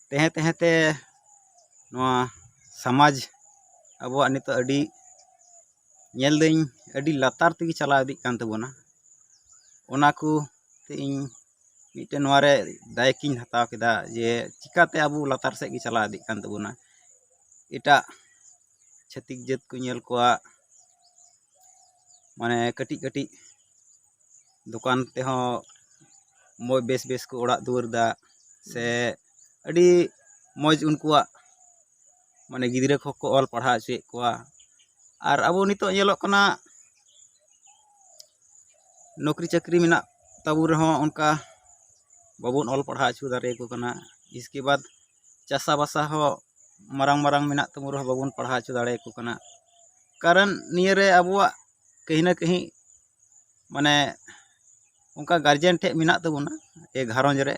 ᱛᱟᱦᱮᱸ ᱛᱟᱦᱮᱸ ᱛᱮ ᱱᱚᱣᱟ ᱥᱚᱢᱟᱡᱽ ᱟᱵᱚᱣᱟᱜ ᱱᱤᱛᱚᱜ ᱟᱹᱰᱤ ᱧᱮᱞ ᱫᱟᱹᱧ ᱟᱹᱰᱤ ᱞᱟᱛᱟᱨ ᱛᱮᱜᱮ ᱪᱟᱞᱟᱣ ᱤᱫᱤᱜ ᱠᱟᱱ ᱛᱟᱵᱚᱱᱟ᱾ ᱚᱱᱟ ᱠᱚ ᱛᱮ ᱤᱧ ᱢᱤᱫᱴᱮᱱ ᱱᱚᱣᱟ ᱨᱮ ᱫᱟᱭᱤᱛᱛᱚᱧ ᱦᱟᱛᱟᱣ ᱠᱮᱫᱟ ᱡᱮ ᱪᱤᱠᱟᱛᱮ ᱟᱵᱚ ᱞᱟᱛᱟᱨ ᱥᱮᱫ ᱜᱮ ᱪᱟᱞᱟᱣ ᱤᱫᱤᱜ ᱠᱟᱱ ᱛᱟᱵᱚᱱᱟ᱾ ᱮᱴᱟᱜ ᱪᱷᱟᱹᱛᱤᱠ ᱡᱟᱹᱛ ᱠᱚ ᱧᱮᱞ ᱠᱚᱣᱟ, ᱢᱟᱱᱮ ᱠᱟᱹᱴᱤᱡ ᱠᱟᱹᱴᱤᱡ ᱫᱚᱠᱟᱱ ᱛᱮᱦᱚᱸ ᱢᱚᱡᱽ ᱵᱮᱥ ᱵᱮᱥ ᱠᱚ ᱚᱲᱟᱜ ᱫᱩᱣᱟᱹᱨ ᱫᱟ, ᱥᱮ ᱟᱹᱰᱤ ᱢᱚᱡᱽ ᱩᱱᱠᱩᱣᱟᱜ ᱢᱟᱱᱮ ᱜᱤᱫᱽᱨᱟᱹ ᱠᱚᱦᱚᱸ ᱠᱚ ᱚᱞ ᱯᱟᱲᱦᱟᱣ ᱦᱚᱪᱚᱭᱮᱫ ᱠᱚᱣᱟ᱾ ᱟᱨ ᱟᱵᱚ ᱱᱤᱛᱚᱜ ᱧᱮᱞᱚᱜ ᱠᱟᱱᱟ ᱱᱚᱠᱨᱤ ᱪᱟᱹᱠᱨᱤ ᱢᱮᱱᱟᱜ ᱛᱟᱵᱚ ᱨᱮᱦᱚᱸ ᱚᱱᱠᱟ ᱵᱟᱵᱚᱱ ᱚᱞ ᱯᱟᱲᱦᱟᱣ ᱦᱚᱪᱚ ᱫᱟᱲᱮᱭᱟᱠᱚ ᱠᱟᱱᱟ᱾ ᱤᱥᱠᱮ ᱵᱟᱫ ᱪᱟᱥᱟ ᱵᱟᱥᱟ ᱦᱚᱸ ᱢᱟᱨᱟᱝ ᱢᱟᱨᱟᱝ ᱢᱮᱱᱟᱜ ᱛᱟᱵᱚ ᱨᱮᱦᱚᱸ ᱵᱟᱵᱚᱱ ᱯᱟᱲᱦᱟᱣ ᱦᱚᱪᱚ ᱫᱟᱲᱮᱭᱟᱠᱚ ᱠᱟᱱᱟ᱾ ᱠᱟᱨᱚᱱ ᱱᱤᱭᱟᱹᱨᱮ ᱟᱵᱚᱣᱟᱜ ᱠᱟᱹᱦᱤ ᱱᱟ ᱠᱟᱹᱦᱤ ᱢᱟᱱᱮ ᱚᱱᱠᱟ ᱜᱟᱨᱡᱮᱱ ᱴᱷᱮᱱ ᱢᱮᱱᱟᱜ ᱛᱟᱵᱚᱱᱟ, ᱮ ᱜᱷᱟᱨᱚᱸᱡᱽ ᱨᱮ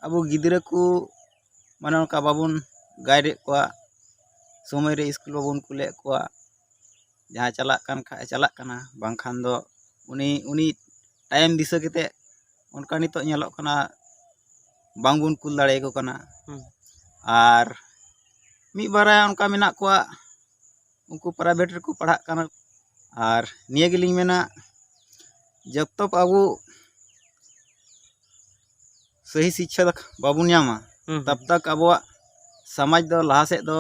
ᱟᱵᱚ ᱜᱤᱫᱽᱨᱟᱹ ᱠᱚ ᱢᱟᱱᱮ ᱚᱱᱠᱟ ᱵᱟᱵᱚᱱ ᱜᱟᱭᱤᱰᱮᱫ ᱠᱚᱣᱟ, ᱥᱚᱢᱚᱭ ᱨᱮ ᱥᱠᱩᱞ ᱵᱟᱵᱚᱱ ᱠᱩᱞᱮᱫ ᱠᱚᱣᱟ᱾ ᱡᱟᱦᱟᱸᱭ ᱪᱟᱞᱟᱜ ᱠᱟᱱ ᱠᱷᱟᱡ ᱮ ᱪᱟᱞᱟᱜ ᱠᱟᱱᱟ, ᱵᱟᱝᱠᱷᱟᱱ ᱫᱚ ᱩᱱᱤ ᱩᱱᱤ ᱴᱟᱭᱤᱢ ᱫᱤᱥᱟᱹ ᱠᱟᱛᱮᱫ ᱚᱱᱠᱟ ᱱᱤᱛᱚᱜ ᱧᱮᱞᱚᱜ ᱠᱟᱱᱟ ᱵᱟᱝᱵᱚᱱ ᱠᱩᱞ ᱫᱟᱲᱮᱭᱟᱠᱚ ᱠᱟᱱᱟ᱾ ᱦᱩᱸ᱾ ᱟᱨ ᱢᱤᱫ ᱵᱟᱨᱭᱟ ᱚᱱᱠᱟ ᱢᱮᱱᱟᱜ ᱠᱚᱣᱟ, ᱩᱱᱠᱩ ᱯᱨᱟᱭᱵᱷᱮᱴ ᱨᱮᱠᱚ ᱯᱟᱲᱦᱟᱜ ᱠᱟᱱᱟ᱾ ᱟᱨ ᱱᱤᱭᱟᱹ ᱜᱮᱞᱤᱧ ᱢᱮᱱᱟ, ᱡᱚᱵ ᱛᱚᱠ ᱟᱵᱚ ᱥᱟᱹᱦᱤ ᱥᱤᱠᱪᱷᱟ ᱫᱚ ᱵᱟᱵᱚᱱ ᱧᱟᱢᱟ, ᱦᱩᱸ, ᱦᱩᱸ᱾ ᱛᱟᱵ ᱛᱟᱠ ᱟᱵᱚᱣᱟᱜ ᱥᱚᱢᱟᱡᱽ ᱫᱚ ᱞᱟᱦᱟ ᱥᱮᱫ ᱫᱚ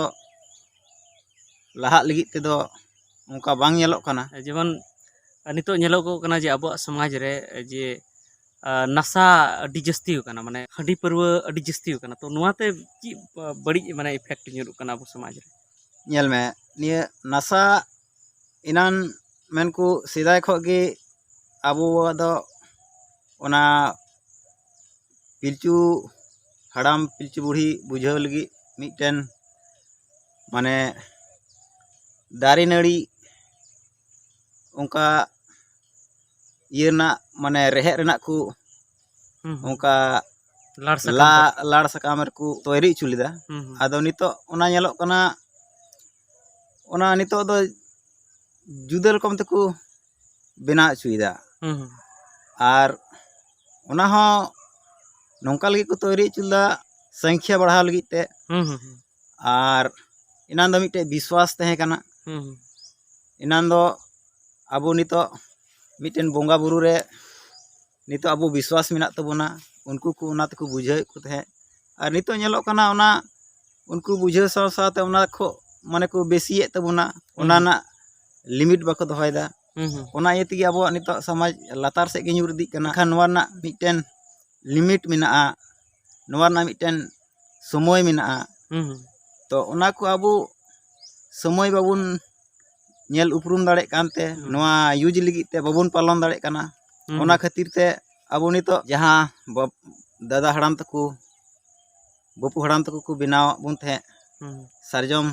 ᱞᱟᱦᱟᱜ ᱞᱟᱹᱜᱤᱫ ᱛᱮᱫᱚ ᱚᱱᱠᱟ ᱵᱟᱝ ᱧᱮᱞᱚᱜ ᱠᱟᱱᱟ᱾ ᱡᱮᱢᱚᱱ ᱱᱤᱛᱚᱜ ᱧᱮᱞᱚᱜᱚᱜ ᱠᱟᱱᱟ ᱡᱮ ᱟᱵᱚᱣᱟᱜ ᱥᱚᱢᱟᱡᱽ ᱨᱮ ᱡᱮ ᱟᱸ, ᱱᱟᱥᱟ ᱟᱹᱰᱤ ᱡᱟᱹᱥᱛᱤ ᱟᱠᱟᱱᱟ, ᱢᱟᱱᱮ ᱦᱟᱺᱰᱤ ᱯᱟᱹᱨᱣᱟᱹ ᱟᱹᱰᱤ ᱡᱟᱹᱥᱛᱤ ᱟᱠᱟᱱᱟ᱾ ᱛᱚ ᱱᱚᱣᱟᱛᱮ ᱪᱮᱫ, ᱟ, ᱵᱟᱹᱲᱤᱡ, ᱢᱟᱱᱮ, effect ᱧᱩᱨᱩᱜ ᱠᱟᱱᱟ ᱟᱵᱚ ᱥᱚᱢᱟᱡᱽ ᱨᱮ? ᱧᱮᱞ ᱢᱮ, ᱱᱤᱭᱟᱹ ᱱᱟᱥᱟ ᱮᱱᱟᱱ ᱢᱮᱱᱠᱚ ᱥᱮᱫᱟᱭ ᱠᱷᱚᱱ ᱜᱮ ᱟᱵᱚ ᱫᱚ ᱚᱱᱟ ᱯᱤᱞᱪᱩ ᱦᱟᱲᱟᱢ ᱯᱤᱞᱪᱩ ᱵᱩᱲᱦᱤ ᱵᱩᱡᱷᱟᱹᱣ ᱞᱟᱹᱜᱤᱫ ᱢᱤᱫᱴᱮᱱ, ᱢᱟᱱᱮ, ᱫᱟᱨᱮ ᱱᱟᱹᱲᱤ ᱚᱱᱠᱟ ᱤᱭᱟᱹ ᱨᱮᱱᱟᱜ, ᱢᱟᱱᱮ, ᱨᱮᱦᱮᱫ ᱨᱮᱱᱟᱜ ᱠᱚ ᱦᱩᱸ, ᱦᱩᱸ᱾ ᱚᱱᱠᱟ ᱞᱟᱲ ᱥᱟᱠᱟᱢ ᱞᱟ-, ᱛᱮ᱾ ᱞᱟᱲ ᱥᱟᱠᱟᱢ ᱨᱮᱠᱚ ᱛᱚᱭᱨᱤ ᱦᱚᱪᱚ ᱞᱮᱫᱟ᱾ ᱦᱩᱸ, ᱦᱩᱸ᱾ ᱟᱫᱚ ᱱᱤᱛᱚᱜ ᱚᱱᱟ ᱧᱮᱞᱚᱜ ᱠᱟᱱᱟ, ᱚᱱᱟ ᱱᱤᱛᱚᱜ ᱫᱚ ᱡᱩᱫᱟᱹ ᱨᱚᱠᱚᱢ ᱛᱮᱠᱚ ᱵᱮᱱᱟᱣ ᱦᱚᱪᱚᱭᱮᱫᱟ᱾ ᱦᱩᱸ, ᱦᱩᱸ᱾ ᱟᱨ ᱚᱱᱟ ᱦᱚᱸ ᱱᱚᱝᱠᱟ ᱞᱟᱹᱜᱤᱫ ᱠᱚ ᱛᱚᱭᱨᱤ ᱦᱚᱪᱚ ᱞᱮᱫᱟ, ᱥᱚᱝᱠᱷᱭᱟ ᱵᱟᱲᱦᱟᱣ ᱞᱟᱹᱜᱤᱫ ᱛᱮ᱾ ᱦᱩᱸ, ᱦᱩᱸ, ᱦᱩᱸ᱾ ᱟᱨ ᱮᱱᱟᱱ ᱫᱚ ᱢᱤᱫᱴᱮᱡ ᱵᱤᱥᱣᱟᱥ ᱛᱟᱦᱮᱸ ᱠᱟᱱᱟ᱾ ᱦᱩᱸ, ᱦᱩᱸ᱾ ᱮᱱᱟᱱ ᱫᱚ ᱟᱵᱚ ᱱᱤᱛᱚᱜ ᱢᱤᱫᱴᱮᱱ ᱵᱚᱸᱜᱟ ᱵᱩᱨᱩ ᱨᱮ ᱱᱤᱛᱚᱜ ᱟᱵᱚ ᱵᱤᱥᱣᱟᱥ ᱢᱮᱱᱟᱜ ᱛᱟᱵᱚᱱᱟ, ᱩᱱᱠᱩ ᱠᱚ ᱚᱱᱟ ᱛᱮᱠᱚ ᱵᱩᱡᱷᱟᱹᱣᱮᱫ ᱠᱚ ᱛᱟᱦᱮᱸᱫ᱾ ᱟᱨ ᱱᱤᱛᱚᱜ ᱧᱮᱞᱚᱜ ᱠᱟᱱᱟ, ᱚᱱᱟ ᱩᱱᱠᱩ ᱵᱩᱡᱷᱟᱹᱣ ᱥᱟᱶ ᱥᱟᱶᱛᱮ ᱚᱱᱟ ᱠᱷᱚ-, ᱢᱟᱱᱮ ᱠᱚ ᱵᱮᱥᱤᱭᱮᱫ ᱛᱟᱵᱚᱱᱟ, ᱚᱱᱟ ᱦᱩᱸ᱾ ᱨᱮᱱᱟᱜ limit ᱵᱟᱠᱚ ᱫᱚᱦᱚᱭᱮᱫᱟ᱾ ᱦᱩᱸ, ᱦᱩᱸ᱾ ᱚᱱᱟ ᱤᱭᱟᱹ ᱛᱮᱜᱮ ᱟᱵᱚᱣᱟᱜ ᱱᱤᱛᱚᱜ ᱥᱚᱢᱟᱡᱽ ᱞᱟᱛᱟᱨ ᱥᱮᱫ ᱜᱮ ᱧᱩᱨ ᱤᱫᱤᱜ ᱠᱟᱱᱟ᱾ ᱮᱱᱠᱷᱟᱱ ᱱᱚᱣᱟ ᱨᱮᱱᱟᱜ ᱢᱤᱫᱴᱮᱱ limit ᱢᱮᱱᱟᱜᱼᱟ, ᱱᱚᱣᱟ ᱨᱮᱱᱟᱜ ᱢᱤᱫᱴᱮᱱ ᱥᱚᱢᱚᱭ ᱢᱮᱱᱟᱜᱼᱟ᱾ ᱦᱩᱸ, ᱦᱩᱸ᱾ ᱛᱚ ᱚᱱᱟ ᱠᱚ ᱟᱵᱚ ᱥᱚᱢᱚᱭ ᱵᱟᱵᱚᱱ ᱧᱮᱞ ᱩᱯᱨᱩᱢ ᱫᱟᱲᱮᱭᱟᱜ ᱠᱟᱱᱛᱮ, ᱦᱩᱸ᱾ ᱱᱚᱣᱟ use ᱞᱟᱹᱜᱤᱫ ᱛᱮ ᱵᱟᱵᱚᱱ ᱯᱟᱞᱚᱱ ᱫᱟᱲᱮᱭᱟᱜ ᱠᱟᱱᱟ᱾ ᱦᱩᱸ, ᱚᱱᱟ ᱦᱩᱸ᱾ ᱠᱷᱟᱹᱛᱤᱨ ᱛᱮ ᱟᱵᱚ ᱱᱤᱛᱚᱜ ᱡᱟᱦᱟᱸ ᱵᱟᱯ-, ᱫᱟᱫᱟ ᱦᱟᱲᱟᱢ ᱛᱟᱠᱚ, ᱵᱟᱹᱯᱩ ᱦᱟᱲᱟᱢ ᱛᱟᱠᱚ ᱠᱚ ᱵᱮᱱᱟᱣᱟᱜ ᱵᱚᱱ ᱛᱟᱦᱮᱸᱫ, ᱦᱩᱸ᱾ ᱥᱟᱨᱡᱚᱢ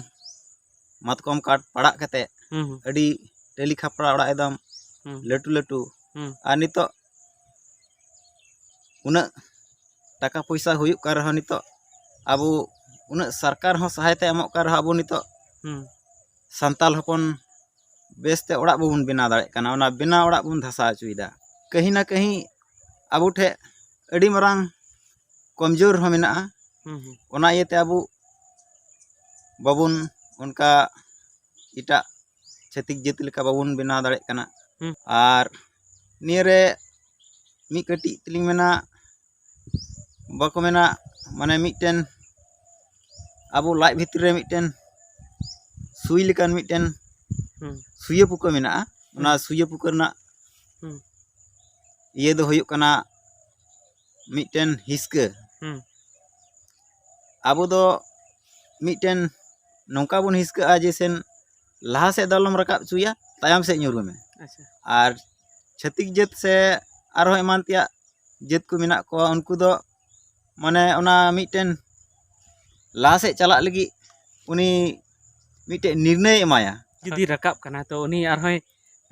ᱢᱟᱛᱠᱚᱢ ᱠᱟᱴ ᱯᱟᱲᱟᱜ ᱠᱟᱛᱮ ᱦᱩᱸ, ᱦᱩᱸ᱾ ᱟᱹᱰᱤ ᱴᱟᱹᱞᱤ ᱠᱷᱟᱯᱨᱟ ᱚᱲᱟᱜ ᱮᱠᱫᱚᱢ ᱦᱩᱸ᱾ ᱞᱟᱹᱴᱩ ᱞᱟᱹᱴᱩ᱾ ᱦᱩᱸ᱾ ᱟᱨ ᱱᱤᱛᱚᱜ ᱩᱱᱟᱹᱜ ᱴᱟᱠᱟ ᱯᱚᱭᱥᱟ ᱦᱩᱭᱩᱜ ᱠᱟᱱ ᱨᱮᱦᱚᱸ, ᱱᱤᱛᱚᱜ ᱟᱵᱚ ᱩᱱᱟᱹᱜ ᱥᱚᱨᱠᱟᱨ ᱦᱚᱸ ᱥᱟᱦᱟᱭᱛᱟ ᱮᱢᱚᱜ ᱠᱟᱱ ᱨᱮᱦᱚᱸ, ᱟᱵᱚ ᱱᱤᱛᱚᱜ ᱦᱩᱸ᱾ ᱥᱟᱱᱛᱟᱞ ᱦᱚᱯᱚᱱ ᱵᱮᱥᱛᱮ ᱚᱲᱟᱜ ᱵᱟᱵᱚᱱ ᱵᱮᱱᱟᱣ ᱫᱟᱲᱮᱭᱟᱜ ᱠᱟᱱᱟ, ᱚᱱᱟ ᱵᱮᱱᱟᱣ ᱚᱲᱟᱜ ᱵᱚᱱ ᱫᱷᱟᱥᱟᱣ ᱦᱚᱪᱚᱭᱮᱫᱟ᱾ ᱠᱟᱹᱦᱤ ᱱᱟ ᱠᱟᱹᱦᱤ ᱟᱵᱚ ᱴᱷᱮᱱ ᱟᱹᱰᱤ ᱢᱟᱨᱟᱝ ᱠᱚᱢᱡᱳᱨ ᱦᱚᱸ ᱢᱮᱱᱟᱜᱼᱟ᱾ ᱦᱩᱸ, ᱦᱩᱸ᱾ ᱚᱱᱟ ᱤᱭᱟᱹᱛᱮ ᱟᱵᱚ ᱵᱟᱵᱚᱱ ᱚᱱᱠᱟ ᱮᱴᱟᱜ ᱪᱷᱟᱹᱛᱤᱠ ᱡᱟᱹᱛ ᱞᱮᱠᱟ ᱵᱟᱵᱚᱱ ᱵᱮᱱᱟᱣ ᱫᱟᱲᱮᱭᱟᱜ ᱠᱟᱱᱟ᱾ ᱦᱩᱸ᱾ ᱟᱨ ᱱᱤᱭᱟᱹᱨᱮ ᱢᱤᱫ ᱠᱟᱹᱴᱤᱡ ᱛᱮᱞᱤᱧ ᱢᱮᱱᱟ, ᱵᱟᱠᱚ ᱢᱮᱱᱟ, ᱢᱟᱱᱮ ᱢᱤᱫᱴᱮᱱ ᱟᱵᱚ ᱞᱟᱡ ᱵᱷᱤᱛᱨᱤ ᱨᱮ ᱢᱤᱫᱴᱮᱱ ᱥᱩᱭ ᱞᱮᱠᱟᱱ ᱢᱤᱫᱴᱮᱱ ᱦᱩᱸ᱾ ᱥᱩᱭᱟᱹ ᱯᱩᱠᱟᱹ ᱢᱮᱱᱟᱜᱼᱟ᱾ ᱚᱱᱟ ᱦᱩᱸ᱾ ᱥᱩᱭᱟᱹ ᱯᱩᱠᱟᱹ ᱨᱮᱱᱟᱜ ᱦᱩᱸ᱾ ᱤᱭᱟᱹ ᱫᱚ ᱦᱩᱭᱩᱜ ᱠᱟᱱᱟ, ᱢᱤᱫᱴᱮᱱ ᱦᱤᱥᱠᱟᱹ᱾ ᱦᱩᱸ᱾ ᱟᱵᱚ ᱫᱚ ᱢᱤᱫᱴᱮᱱ ᱱᱚᱝᱠᱟ ᱵᱚᱱ ᱦᱤᱥᱠᱟᱹᱜᱼᱟ ᱡᱮ ᱥᱮᱱ ᱞᱟᱦᱟ ᱥᱮᱫ ᱫᱚ ᱟᱞᱚᱢ ᱨᱟᱠᱟᱵ ᱦᱚᱪᱚᱭᱟ, ᱛᱟᱭᱚᱢ ᱥᱮᱫ ᱧᱩᱨᱩ ᱢᱮ᱾ ᱟᱪᱪᱷᱟ᱾ ᱟᱨ ᱪᱷᱟᱹᱛᱤᱠ ᱡᱟᱹᱛ ᱥᱮ ᱟᱨᱦᱚᱸ ᱮᱢᱟᱱ ᱛᱮᱭᱟᱜ ᱡᱟᱹᱛ ᱠᱚ ᱢᱮᱱᱟᱜ ᱠᱚᱣᱟ, ᱩᱱᱠᱩ ᱫᱚ ᱢᱟᱱᱮ ᱚᱱᱟ ᱢᱤᱫᱴᱮᱱ ᱞᱟᱦᱟ ᱥᱮᱫ ᱪᱟᱞᱟᱜ ᱞᱟᱹᱜᱤᱫ ᱩᱱᱤ ᱢᱤᱫᱴᱮᱱ ᱱᱤᱨᱱᱟᱹᱭ ᱮᱢᱟᱭᱟ᱾ ᱡᱩᱫᱤ ᱨᱟᱠᱟᱵ ᱠᱟᱱᱟ ᱛᱚ ᱩᱱᱤ ᱟᱨᱦᱚᱸᱭ,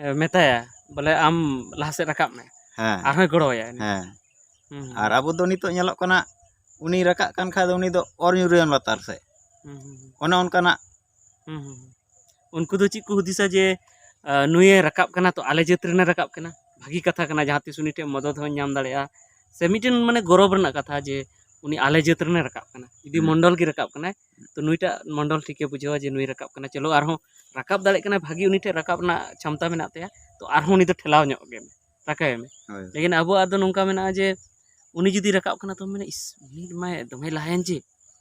ᱮ, ᱢᱮᱛᱟᱭᱟ ᱵᱚᱞᱮ ᱟᱢ ᱞᱟᱦᱟ ᱥᱮᱫ ᱨᱟᱠᱟᱵ ᱢᱮ᱾ ᱦᱮᱸ᱾ ᱟᱨᱦᱚᱸᱭ ᱜᱚᱲᱚᱣᱟᱭᱟ ᱩᱱᱤ᱾ ᱦᱮᱸ᱾ ᱦᱩᱸ, ᱦᱩᱸ᱾ ᱟᱨ ᱟᱵᱚ ᱫᱚ ᱱᱤᱛᱚᱜ ᱧᱮᱞᱚᱜ ᱠᱟᱱᱟ, ᱩᱱᱤ ᱨᱟᱠᱟᱵ ᱠᱟᱱ ᱠᱷᱟᱡ ᱫᱚ ᱩᱱᱤ ᱫᱚ ᱚᱨ ᱧᱩᱨᱩᱭᱟᱢ ᱞᱟᱛᱟᱨ ᱥᱮᱫ᱾ ᱦᱩᱸ, ᱦᱩᱸ, ᱦᱩᱸ᱾ ᱚᱱᱮ ᱚᱱᱠᱟᱱᱟᱜ᱾ ᱦᱩᱸ, ᱦᱩᱸ, ᱦᱩᱸ᱾ ᱩᱱᱠᱩ ᱫᱚ ᱪᱮᱫ ᱠᱚ ᱦᱩᱫᱤᱥᱟ ᱡᱮ, ᱟ, ᱱᱩᱭᱮ ᱨᱟᱠᱟᱵ ᱠᱟᱱᱟ ᱛᱚ ᱟᱞᱮ ᱡᱟᱹᱛ ᱨᱮᱱᱮ ᱨᱟᱠᱟᱵ ᱠᱟᱱᱟ, ᱵᱷᱟᱹᱜᱤ ᱠᱟᱛᱷᱟ ᱠᱟᱱᱟ, ᱡᱟᱦᱟᱸ ᱛᱤᱥ ᱩᱱᱤ ᱴᱷᱮᱱ ᱢᱚᱫᱚᱫ ᱦᱚᱸᱧ ᱧᱟᱢ ᱫᱟᱲᱮᱭᱟᱜᱼᱟ᱾ ᱥᱮ ᱢᱤᱫᱴᱮᱱ ᱢᱟᱱᱮ ᱜᱚᱨᱚᱵᱽ ᱨᱮᱱᱟᱜ ᱠᱟᱛᱷᱟ ᱡᱮ ᱩᱱᱤ ᱟᱞᱮ ᱡᱟᱹᱛ ᱨᱮᱱᱮ ᱨᱟᱠᱟᱵ ᱠᱟᱱᱟ, ᱡᱩᱫᱤ ᱦᱩᱸ᱾ ᱢᱚᱱᱰᱚᱞ ᱜᱮ ᱨᱟᱠᱟᱵ ᱠᱟᱱᱟᱭ ᱛᱚ ᱱᱩᱭᱴᱟᱜ ᱢᱚᱱᱰᱚᱞ ᱴᱷᱤᱠᱮ ᱵᱩᱡᱷᱟᱹᱣᱟ ᱡᱮ ᱱᱩᱭ ᱨᱟᱠᱟᱵ ᱠᱟᱱᱟ, ᱪᱚᱞᱚ ᱟᱨᱦᱚᱸ ᱨᱟᱠᱟᱵ ᱫᱟᱲᱮᱭᱟᱜ ᱠᱟᱱᱟᱭ, ᱵᱷᱟᱹᱜᱤ ᱩᱱᱤ ᱴᱷᱮᱱ ᱨᱟᱠᱟᱵ ᱨᱮᱱᱟᱜ ᱪᱷᱟᱢᱛᱟ ᱢᱮᱱᱟᱜ ᱛᱟᱭᱟ, ᱛᱚ ᱟᱨᱦᱚᱸ ᱩᱱᱤ ᱫᱚ ᱴᱷᱮᱞᱟᱣ ᱧᱚᱜ ᱜᱮ ᱢᱮ, ᱨᱟᱠᱟᱵᱮ ᱢᱮ᱾ ᱦᱳᱭ᱾ ᱞᱮᱠᱤᱱ ᱟᱵᱚᱣᱟᱜ ᱫᱚ ᱱᱚᱝᱠᱟ ᱢᱮᱱᱟᱜᱼᱟ ᱡᱮ ᱩᱱᱤ ᱡᱩᱫᱤ ᱨᱟᱠᱟᱵ ᱠᱟᱱᱟ ᱛᱚ ᱢᱮᱱᱟ, "ᱤᱥ, ᱩᱱᱤ ᱢᱟᱭ ᱫᱚᱢᱮ ᱞᱟᱦᱟᱭᱮᱱ ᱡᱮ,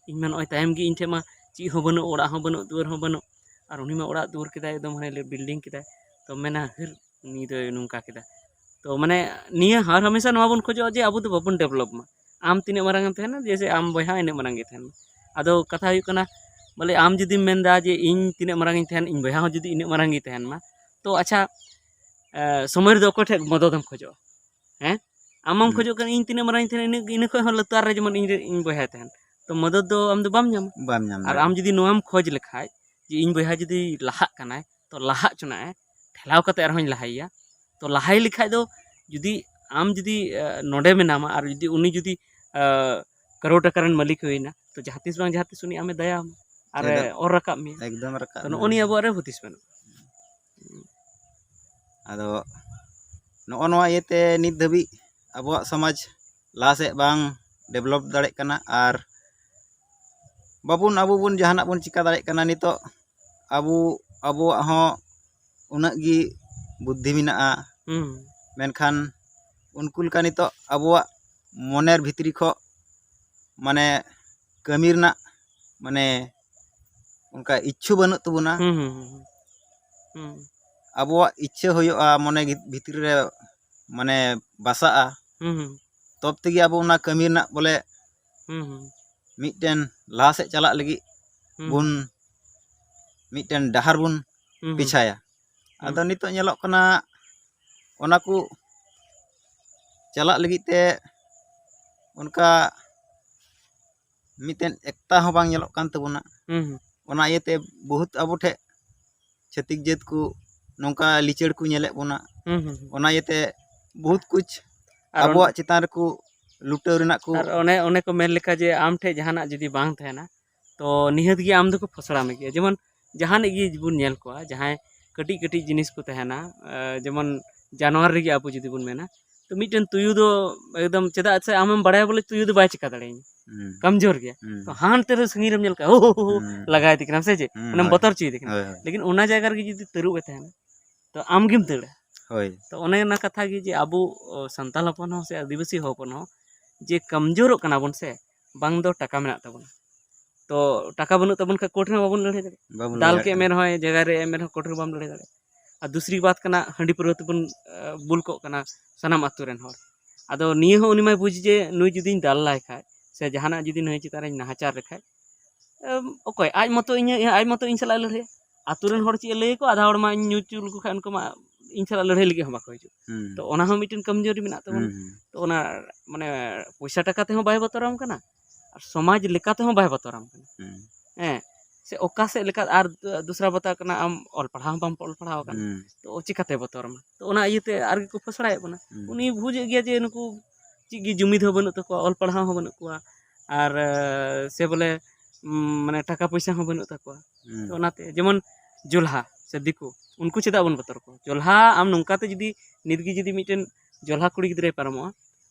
ᱤᱧ ᱢᱟ ᱱᱚᱜᱼᱚᱭ ᱛᱟᱭᱚᱢ ᱜᱮ, ᱤᱧ ᱴᱷᱮᱱ ᱢᱟ ᱪᱮᱫ ᱦᱚᱸ ᱵᱟᱹᱱᱩᱜ, ᱚᱲᱟᱜ ᱦᱚᱸ ᱵᱟᱹᱱᱩᱜ, ᱫᱩᱣᱟᱹᱨ ᱦᱚᱸ ᱵᱟᱹᱱᱩᱜ, ᱟᱨ ᱩᱱᱤ ᱢᱟ ᱚᱲᱟᱜ ᱫᱩᱣᱟᱹᱨ ᱠᱮᱫᱟᱭ, ᱮᱠᱫᱚᱢ ᱦᱟᱱᱮ building ᱠᱮᱫᱟᱭ", ᱛᱚ ᱢᱮᱱᱟ, "ᱦᱟᱹᱨ, ᱩᱱᱤ ᱫᱚᱭ ᱱᱚᱝᱠᱟ ᱠᱮᱫᱟ᱾" ᱛᱚ ᱢᱟᱱᱮ ᱱᱤᱭᱟᱹ ᱦᱟᱨ ᱦᱟᱢᱮᱥᱟ ᱱᱚᱣᱟ ᱵᱚᱱ ᱠᱷᱚᱡᱚᱜᱼᱟ ᱡᱮ ᱟᱵᱚ ᱫᱚ ᱵᱟᱵᱚᱱ develop ᱢᱟ᱾ ᱟᱢ ᱛᱤᱱᱟᱹᱜ ᱢᱟᱨᱟᱝ ᱮᱢ ᱛᱟᱦᱮᱱᱟ, ᱡᱮᱭᱥᱮ ᱟᱢ ᱵᱚᱭᱦᱟ ᱤᱱᱟᱹᱜ ᱢᱟᱨᱟᱝ ᱜᱮ ᱛᱟᱦᱮᱱ ᱢᱟ᱾ ᱟᱫᱚ ᱠᱟᱛᱷᱟ ᱦᱩᱭᱩᱜ ᱠᱟᱱᱟ, ᱵᱚᱞᱮ ᱟᱢ ᱡᱩᱫᱤᱢ ᱢᱮᱱᱫᱟ ᱡᱮ ᱤᱧ ᱛᱤᱱᱟᱹᱜ ᱢᱟᱨᱟᱝ ᱤᱧ ᱛᱟᱦᱮᱱ, ᱤᱧ ᱵᱚᱭᱦᱟ ᱦᱚᱸ ᱡᱩᱫᱤ ᱤᱱᱟᱹᱜ ᱢᱟᱨᱟᱝ ᱜᱮᱭ ᱛᱟᱦᱮᱱ ᱢᱟ, ᱛᱚ ᱟᱪᱪᱷᱟ, ᱮ, ᱥᱚᱢᱚᱭ ᱨᱮᱫᱚ ᱚᱠᱚᱭ ᱴᱷᱮᱱ ᱢᱚᱫᱚᱫ ᱮᱢ ᱠᱷᱚᱡᱚᱜᱼᱟ? ᱦᱮᱸ? ᱟᱢ ᱢᱟᱢ ᱦᱩᱸ᱾ ᱠᱷᱚᱡᱚᱜ ᱠᱟᱱᱟ ᱤᱧ ᱛᱤᱱᱟᱹᱜ ᱢᱟᱨᱟᱝ ᱤᱧ ᱛᱟᱦᱮᱱᱟ, ᱤᱱᱟᱹ, ᱤᱱᱟᱹ ᱠᱷᱚᱡ ᱦᱚᱸ ᱞᱟᱛᱟᱨ ᱨᱮ ᱡᱮᱢᱚᱱ ᱤᱧ ᱨᱮ, ᱤᱧ ᱵᱚᱭᱦᱟᱭ ᱛᱟᱦᱮᱱ᱾ ᱛᱚ ᱢᱚᱫᱚᱫ ᱫᱚ ᱟᱢ ᱫᱚ ᱵᱟᱢ ᱧᱟᱢᱟ᱾ ᱵᱟᱢ ᱧᱟᱢ ᱟᱨ ᱫᱟᱲᱮᱭᱟᱜᱼᱟ᱾ ᱟᱢ ᱡᱩᱫᱤ ᱱᱚᱣᱟᱢ ᱠᱷᱚᱡᱽ ᱞᱮᱠᱷᱟᱡ ᱡᱮ ᱤᱧ ᱵᱚᱭᱦᱟ ᱡᱩᱫᱤ ᱞᱟᱦᱟᱜ ᱠᱟᱱᱟᱭ, ᱛᱚ ᱞᱟᱦᱟ ᱦᱚᱪᱚᱱᱟᱜ ᱮ, ᱴᱷᱮᱞᱟᱣ ᱠᱟᱛᱮ ᱟᱨᱦᱚᱸᱧ ᱞᱟᱦᱟᱭᱮᱭᱟ᱾ ᱛᱚ ᱞᱟᱦᱟᱭ ᱞᱮᱠᱷᱟᱡ ᱫᱚ ᱡᱩᱫᱤ ᱟᱢ ᱡᱩᱫᱤ, ᱮ, ᱱᱚᱰᱮ ᱢᱮᱱᱟᱢᱟ ᱟᱨ ᱡᱩᱫᱤ ᱩᱱᱤ ᱡᱩᱫᱤ, ᱮ, ᱠᱟᱨᱳᱲ ᱴᱟᱠᱟ ᱨᱮᱱ ᱢᱟᱹᱞᱤᱠ ᱦᱩᱭᱱᱟ, ᱛᱚ ᱡᱟᱦᱟᱸ ᱛᱤᱥ ᱵᱟᱝ ᱡᱟᱦᱟᱸ ᱛᱤᱥ ᱩᱱᱤ ᱟᱢᱮ ᱫᱟᱭᱟᱣᱟᱢᱟ᱾ ᱟᱨᱮ ᱮᱠᱫᱚᱢ᱾ ᱚᱨ ᱨᱟᱠᱟᱵ ᱢᱮᱭᱟ᱾ ᱮᱠᱫᱚᱢ ᱨᱟᱠᱟᱵ ᱛᱚ ᱢᱮᱭᱟ᱾ ᱱᱚᱜᱼᱚ ᱱᱤᱭᱟᱹ ᱟᱵᱚᱣᱟᱜ ᱨᱮ ᱦᱩᱫᱤᱥ ᱵᱟᱹᱱᱩᱜᱼᱟ᱾ ᱟᱫᱚ ᱱᱚᱜᱼᱚ ᱱᱚᱣᱟ ᱤᱭᱟᱹᱛᱮ ᱱᱤᱛ ᱫᱷᱟᱹᱵᱤᱡ ᱟᱵᱚᱣᱟᱜ ᱥᱚᱢᱟᱡᱽ ᱞᱟᱦᱟ ᱥᱮᱫ ᱵᱟᱝ develop ᱫᱟᱲᱮᱜ ᱠᱟᱱᱟ᱾ ᱟᱨ ᱵᱟᱵᱚᱱ, ᱟᱵᱚ ᱵᱚᱱ ᱡᱟᱦᱟᱱᱟᱜ ᱵᱚᱱ ᱪᱤᱠᱟ ᱫᱟᱲᱮᱜ ᱠᱟᱱᱟ ᱱᱤᱛᱚᱜ, ᱟᱵᱚ, ᱟᱵᱚᱣᱟᱜ ᱦᱚᱸ ᱩᱱᱟᱹᱜ ᱜᱮ ᱵᱩᱫᱽᱫᱷᱤ ᱢᱮᱱᱟᱜᱼᱟ᱾ ᱦᱩᱸ᱾ ᱢᱮᱱᱠᱷᱟᱱ ᱩᱱᱠᱩ ᱞᱮᱠᱟ ᱱᱤᱛᱚᱜ ᱟᱵᱚᱣᱟᱜ ᱢᱚᱱᱮᱨ ᱵᱷᱤᱛᱨᱤ ᱠᱷᱚᱱ ᱢᱟᱱᱮ ᱠᱟᱹᱢᱤ ᱨᱮᱱᱟᱜ ᱢᱟᱱᱮ ᱚᱱᱠᱟ ᱤᱪᱪᱷᱟᱹ ᱵᱟᱹᱱᱩᱜ ᱛᱟᱵᱚᱱᱟ᱾ ᱦᱩᱸ, ᱦᱩᱸ, ᱦᱩᱸ, ᱦᱩᱸ᱾ ᱦᱩᱸ᱾ ᱟᱵᱚᱣᱟᱜ ᱤᱪᱪᱷᱟᱹ ᱦᱩᱭᱩᱜᱼᱟ ᱢᱚᱱᱮ ᱜᱤ-, ᱵᱷᱤᱛᱨᱤ ᱨᱮ ᱢᱟᱱᱮ ᱵᱟᱥᱟᱜᱼᱟ᱾ ᱦᱩᱸ, ᱦᱩᱸ᱾ ᱛᱚᱵ ᱛᱮᱜᱮ ᱟᱵᱚ ᱚᱱᱟ ᱠᱟᱹᱢᱤ ᱨᱮᱱᱟᱜ ᱵᱚᱞᱮ ᱦᱩᱸ ᱦᱩᱸ ᱢᱤᱫᱴᱮᱱ ᱞᱟᱦᱟ ᱥᱮᱫ ᱪᱟᱞᱟᱜ ᱞᱟᱹᱜᱤᱫ ᱦᱩᱸ ᱵᱚᱱ ᱢᱤᱫᱴᱮᱱ ᱰᱟᱦᱟᱨ ᱵᱚᱱ ᱦᱩᱸ ᱦᱩᱸ ᱯᱤᱪᱷᱟᱭᱟ᱾ ᱦᱩᱸ ᱟᱫᱚ ᱱᱤᱛᱚᱜ ᱧᱮᱞᱚᱜ ᱠᱟᱱᱟ, ᱚᱱᱟ ᱠᱚ ᱪᱟᱞᱟᱜ ᱞᱟᱹᱜᱤᱫ ᱛᱮ ᱚᱱᱠᱟ ᱢᱤᱫᱴᱮᱱ ᱮᱠᱛᱟ ᱦᱚᱸ ᱵᱟᱝ ᱧᱮᱞᱚᱜ ᱠᱟᱱ ᱛᱟᱵᱚᱱᱟ᱾ ᱦᱩᱸ ᱦᱩᱸ ᱚᱱᱟ ᱤᱭᱟᱹᱛᱮ ᱵᱚᱦᱩᱛ ᱟᱵᱚ ᱴᱷᱮᱡ ᱪᱷᱟᱹᱛᱤᱠ ᱡᱟᱹᱛ ᱠᱚ ᱱᱚᱝᱠᱟ ᱞᱤᱪᱟᱹᱲ ᱠᱚ ᱧᱮᱞᱮᱫ ᱵᱚᱱᱟ᱾ ᱦᱩᱸ ᱦᱩᱸ ᱦᱩᱸ ᱚᱱᱟ ᱤᱭᱟᱹᱛᱮ ᱵᱚᱦᱩᱛ ᱠᱩᱪ ᱟᱨ ᱚᱱ- ᱟᱵᱚᱣᱟᱜ ᱪᱮᱛᱟᱱ ᱨᱮᱠᱚ ᱞᱩᱴᱟᱹᱣ ᱨᱮᱱᱟᱜ ᱠᱚ ᱟᱨ ᱚᱱᱮ ᱚᱱᱮ ᱠᱚ ᱢᱮᱱ ᱞᱮᱠᱟ ᱡᱮ ᱟᱢ ᱴᱷᱮᱡ ᱡᱟᱦᱟᱱᱟᱜ ᱡᱩᱫᱤ ᱵᱟᱝ ᱛᱟᱦᱮᱱᱟ, ᱛᱚ ᱱᱤᱦᱟᱹᱛ ᱜᱮ ᱟᱢ ᱫᱚᱠᱚ ᱯᱷᱚᱥᱲᱟ ᱢᱮ ᱜᱮᱭᱟ᱾ ᱡᱮᱢᱚᱱ ᱡᱟᱦᱟᱱᱤᱡ ᱜᱮ ᱵᱚᱱ ᱧᱮᱞ ᱠᱚᱣᱟ, ᱡᱟᱦᱟᱸᱭ ᱠᱟᱹᱴᱤᱡ ᱠᱟᱹᱴᱤᱡ ᱡᱤᱱᱤᱥ ᱠᱚ ᱛᱟᱦᱮᱱᱟ, ᱮ, ᱡᱮᱢᱚᱱ ᱡᱟᱱᱣᱟᱨ ᱨᱮᱜᱮ ᱟᱵᱚ ᱡᱩᱫᱤ ᱵᱚᱱ ᱢᱮᱱᱟ, ᱛᱚ ᱢᱤᱫᱴᱮᱱ ᱛᱩᱭᱩ ᱫᱚ ᱮᱠᱫᱚᱢ, ᱪᱮᱫᱟᱜ ᱥᱮ ᱟᱢᱮᱢ ᱵᱟᱲᱟᱭᱟ ᱵᱚᱞᱮ ᱛᱩᱭᱩ ᱫᱚ ᱵᱟᱭ ᱪᱤᱠᱟ ᱫᱟᱲᱮᱭᱟᱹᱧᱟ, ᱦᱩᱸ᱾ ᱠᱟᱢᱡᱳᱨ ᱜᱮᱭᱟ᱾ ᱦᱩᱸ᱾ ᱛᱚ ᱦᱟᱱᱛᱮ ᱨᱮ ᱥᱟᱺᱜᱤᱧ ᱨᱮᱢ ᱧᱮᱞ ᱠᱟᱜᱼᱟ, ᱦᱳ, ᱦᱳ, ᱦᱳ, ᱦᱩᱸ᱾ ᱞᱟᱜᱟᱭᱮᱫᱮ ᱠᱟᱱᱟᱢ ᱥᱮ ᱪᱮᱫ? ᱦᱩᱸ, ᱚᱱᱟᱢ ᱦᱳᱭ᱾ ᱵᱚᱛᱚᱨ ᱦᱚᱪᱚᱭᱮᱫᱮ ᱠᱟᱱᱟ᱾ ᱦᱳᱭ, ᱦᱳᱭ᱾ ᱞᱮᱠᱤᱱ ᱚᱱᱟ ᱡᱟᱭᱜᱟ ᱨᱮᱜᱮ ᱡᱩᱫᱤ ᱛᱟᱹᱨᱩᱵ ᱮ ᱛᱟᱦᱮᱱᱟ, ᱛᱚ ᱟᱢ ᱜᱮᱢ ᱫᱟᱹᱲᱟ᱾ ᱦᱳᱭ᱾ ᱛᱚ ᱚᱱᱮ ᱚᱱᱟ ᱠᱟᱛᱷᱟ ᱜᱮ ᱡᱮ ᱟᱵᱚ, ᱚ, ᱥᱟᱱᱛᱟᱲ ᱦᱚᱯᱚᱱ ᱦᱚᱸ ᱥᱮ ᱟᱹᱫᱤᱵᱟᱹᱥᱤ ᱦᱚᱯᱚᱱ ᱦᱚᱸ ᱡᱮ ᱠᱟᱢᱡᱳᱨᱚᱜ ᱠᱟᱱᱟ ᱵᱚᱱ ᱥᱮ, ᱵᱟᱝ ᱫᱚ ᱴᱟᱠᱟ ᱢᱮᱱᱟᱜ ᱛᱟᱵᱚᱱᱟ᱾ ᱛᱚ ᱴᱟᱠᱟ ᱵᱟᱹᱱᱩᱜ ᱛᱟᱵᱚᱱ ᱠᱷᱟᱱ ᱠᱳᱨᱴ ᱨᱮᱦᱚᱸ ᱵᱟᱵᱚᱱ ᱞᱟᱹᱲᱦᱟᱹᱭ ᱫᱟᱲᱮᱭᱟᱜᱼᱟ᱾ ᱵᱟᱵᱚᱱ ᱫᱟᱞ ᱞᱟᱹᱲᱦᱟᱹᱭ ᱠᱮᱫ ᱢᱮ ᱫᱟᱲᱮᱭᱟᱜᱼᱟ᱾ ᱨᱮᱦᱚᱸᱭ, ᱡᱟᱭᱜᱟ ᱨᱮ ᱮᱢ ᱨᱮᱦᱚᱸ ᱠᱳᱨᱴ ᱨᱮ ᱵᱟᱢ ᱞᱟᱹᱲᱦᱟᱹᱭ ᱫᱟᱲᱮᱭᱟᱜᱼᱟ᱾ ᱟᱨ ᱫᱩᱥᱨᱤ ᱵᱟᱛ ᱠᱟᱱᱟ, ᱦᱟᱺᱰᱤ ᱯᱟᱹᱣᱨᱟᱹ ᱛᱮᱵᱚᱱ, ᱮ, ᱵᱩᱞ ᱠᱚᱜ ᱠᱟᱱᱟ ᱥᱟᱱᱟᱢ ᱟᱛᱳ ᱨᱮᱱ ᱦᱚᱲ᱾ ᱟᱫᱚ ᱱᱤᱭᱟᱹ ᱦᱚᱸ ᱩᱱᱤ ᱢᱟᱭ ᱵᱩᱡᱽ ᱡᱮ ᱱᱩᱭ ᱡᱩᱫᱤᱧ ᱫᱟᱞ ᱞᱟᱭ ᱠᱷᱟᱡ ᱥᱮ ᱡᱟᱦᱟᱱᱟᱜ ᱡᱩᱫᱤ ᱱᱩᱭ ᱪᱮᱛᱟᱱ ᱨᱮᱧ ᱱᱟᱦᱟᱪᱟᱨ ᱞᱮᱠᱷᱟᱡ, ᱮᱢ, ᱚᱠᱚᱭ? ᱟᱡ ᱢᱚᱛᱚ ᱤᱧ, ᱟᱡ ᱢᱚᱛᱚ ᱤᱧ ᱥᱟᱞᱟᱜ ᱞᱟᱹᱲᱦᱟᱹᱭᱟ᱾ ᱟᱛᱳ ᱨᱮᱱ ᱦᱚᱲ ᱪᱮᱫ ᱮ ᱞᱟᱹᱭ ᱟᱠᱚᱣᱟ? ᱟᱫᱷᱟ ᱦᱚᱲ ᱢᱟ ᱤᱧ ᱧᱩ ᱪᱩᱞ ᱞᱮᱠᱚ ᱠᱷᱟᱡ ᱩᱱᱠᱩ ᱢᱟ ᱤᱧ ᱥᱟᱞᱟᱜ ᱞᱟᱹᱲᱦᱟᱹᱭ ᱞᱟᱹᱜᱤᱫ ᱦᱚᱸ ᱵᱟᱠᱚ ᱦᱤᱡᱩᱜ᱾ ᱦᱩᱸ᱾ ᱛᱚ ᱚᱱᱟ ᱦᱚᱸ ᱢᱤᱫᱴᱮᱱ ᱠᱚᱢᱡᱳᱨᱤ ᱢᱮᱱᱟᱜ ᱛᱟᱵᱚᱱᱟ᱾ ᱦᱩᱸ, ᱦᱩᱸ᱾ ᱛᱚ ᱚᱱᱟ ᱢᱟᱱᱮ ᱯᱚᱭᱥᱟ ᱴᱟᱠᱟ ᱛᱮᱦᱚᱸ ᱵᱟᱭ ᱵᱚᱛᱚᱨᱟᱢ ᱠᱟᱱᱟ, ᱟᱨ ᱥᱚᱢᱟᱡᱽ ᱞᱮᱠᱟ ᱛᱮᱦᱚᱸ ᱵᱟᱭ ᱵᱚᱛᱚᱨᱟᱢ ᱠᱟᱱᱟ᱾ ᱦᱩᱸ᱾ ᱦᱮᱸ, ᱥᱮ ᱚᱠᱟ ᱥᱮᱫ ᱞᱮᱠᱟ, ᱟᱨ ᱫᱚᱥᱨᱟ ᱵᱟᱛᱟ ᱠᱟᱱᱟ, ᱟᱢ ᱚᱞ ᱯᱟᱲᱦᱟᱣ ᱦᱚᱸ ᱵᱟᱢ ᱚᱞ ᱯᱟᱲᱦᱟᱣ ᱟᱠᱟᱱᱟ᱾ ᱦᱩᱸ᱾ ᱛᱚ ᱪᱤᱠᱟᱛᱮ ᱵᱚᱛᱚᱨ ᱟᱢᱟ? ᱛᱚ ᱚᱱᱟ ᱤᱭᱟᱹᱛᱮ ᱟᱨᱜᱮ ᱠᱚ ᱯᱷᱚᱥᱲᱟᱭᱮᱫ ᱵᱚᱱᱟ᱾ ᱦᱩᱸ᱾ ᱩᱱᱤ ᱵᱩᱡᱮᱫ ᱜᱮᱭᱟ ᱡᱮ ᱱᱩᱠᱩ ᱪᱮᱫ ᱜᱮ ᱡᱩᱢᱤᱫ ᱦᱚᱸ ᱵᱟᱹᱱᱩᱜ ᱛᱟᱠᱚᱣᱟ, ᱚᱞ ᱯᱟᱲᱦᱟᱣ ᱦᱚᱸ ᱵᱟᱹᱱᱩᱜ ᱠᱚᱣᱟ, ᱟᱨ, ᱮ, ᱥᱮ ᱵᱚᱞᱮ, ᱩᱢ, ᱢᱟᱱᱮ ᱴᱟᱠᱟ ᱯᱚᱭᱥᱟ ᱦᱚᱸ ᱵᱟᱹᱱᱩᱜ ᱛᱟᱠᱚᱣᱟ᱾ ᱦᱩᱸ᱾ ᱛᱚ ᱚᱱᱟᱛᱮ ᱡᱮᱢᱚᱱ ᱡᱚᱞᱦᱟ ᱥᱮ ᱫᱤᱠᱩ, ᱩᱱᱠᱩ ᱪᱮᱫᱟᱜ ᱵᱚᱱ ᱵᱚᱛᱚᱨ ᱠᱚᱣᱟ? ᱡᱚᱞᱦᱟ ᱟᱢ ᱱᱚᱝᱠᱟᱛᱮ ᱡᱩᱫᱤ ᱱᱤᱛ ᱜᱮ ᱡᱩᱫᱤ ᱢᱤᱫᱴᱮᱱ ᱡᱚᱞᱦᱟ ᱠᱩᱲᱤ ᱜᱤᱫᱽᱨᱟᱹᱭ ᱯᱟᱨᱚᱢᱚᱜᱼᱟ,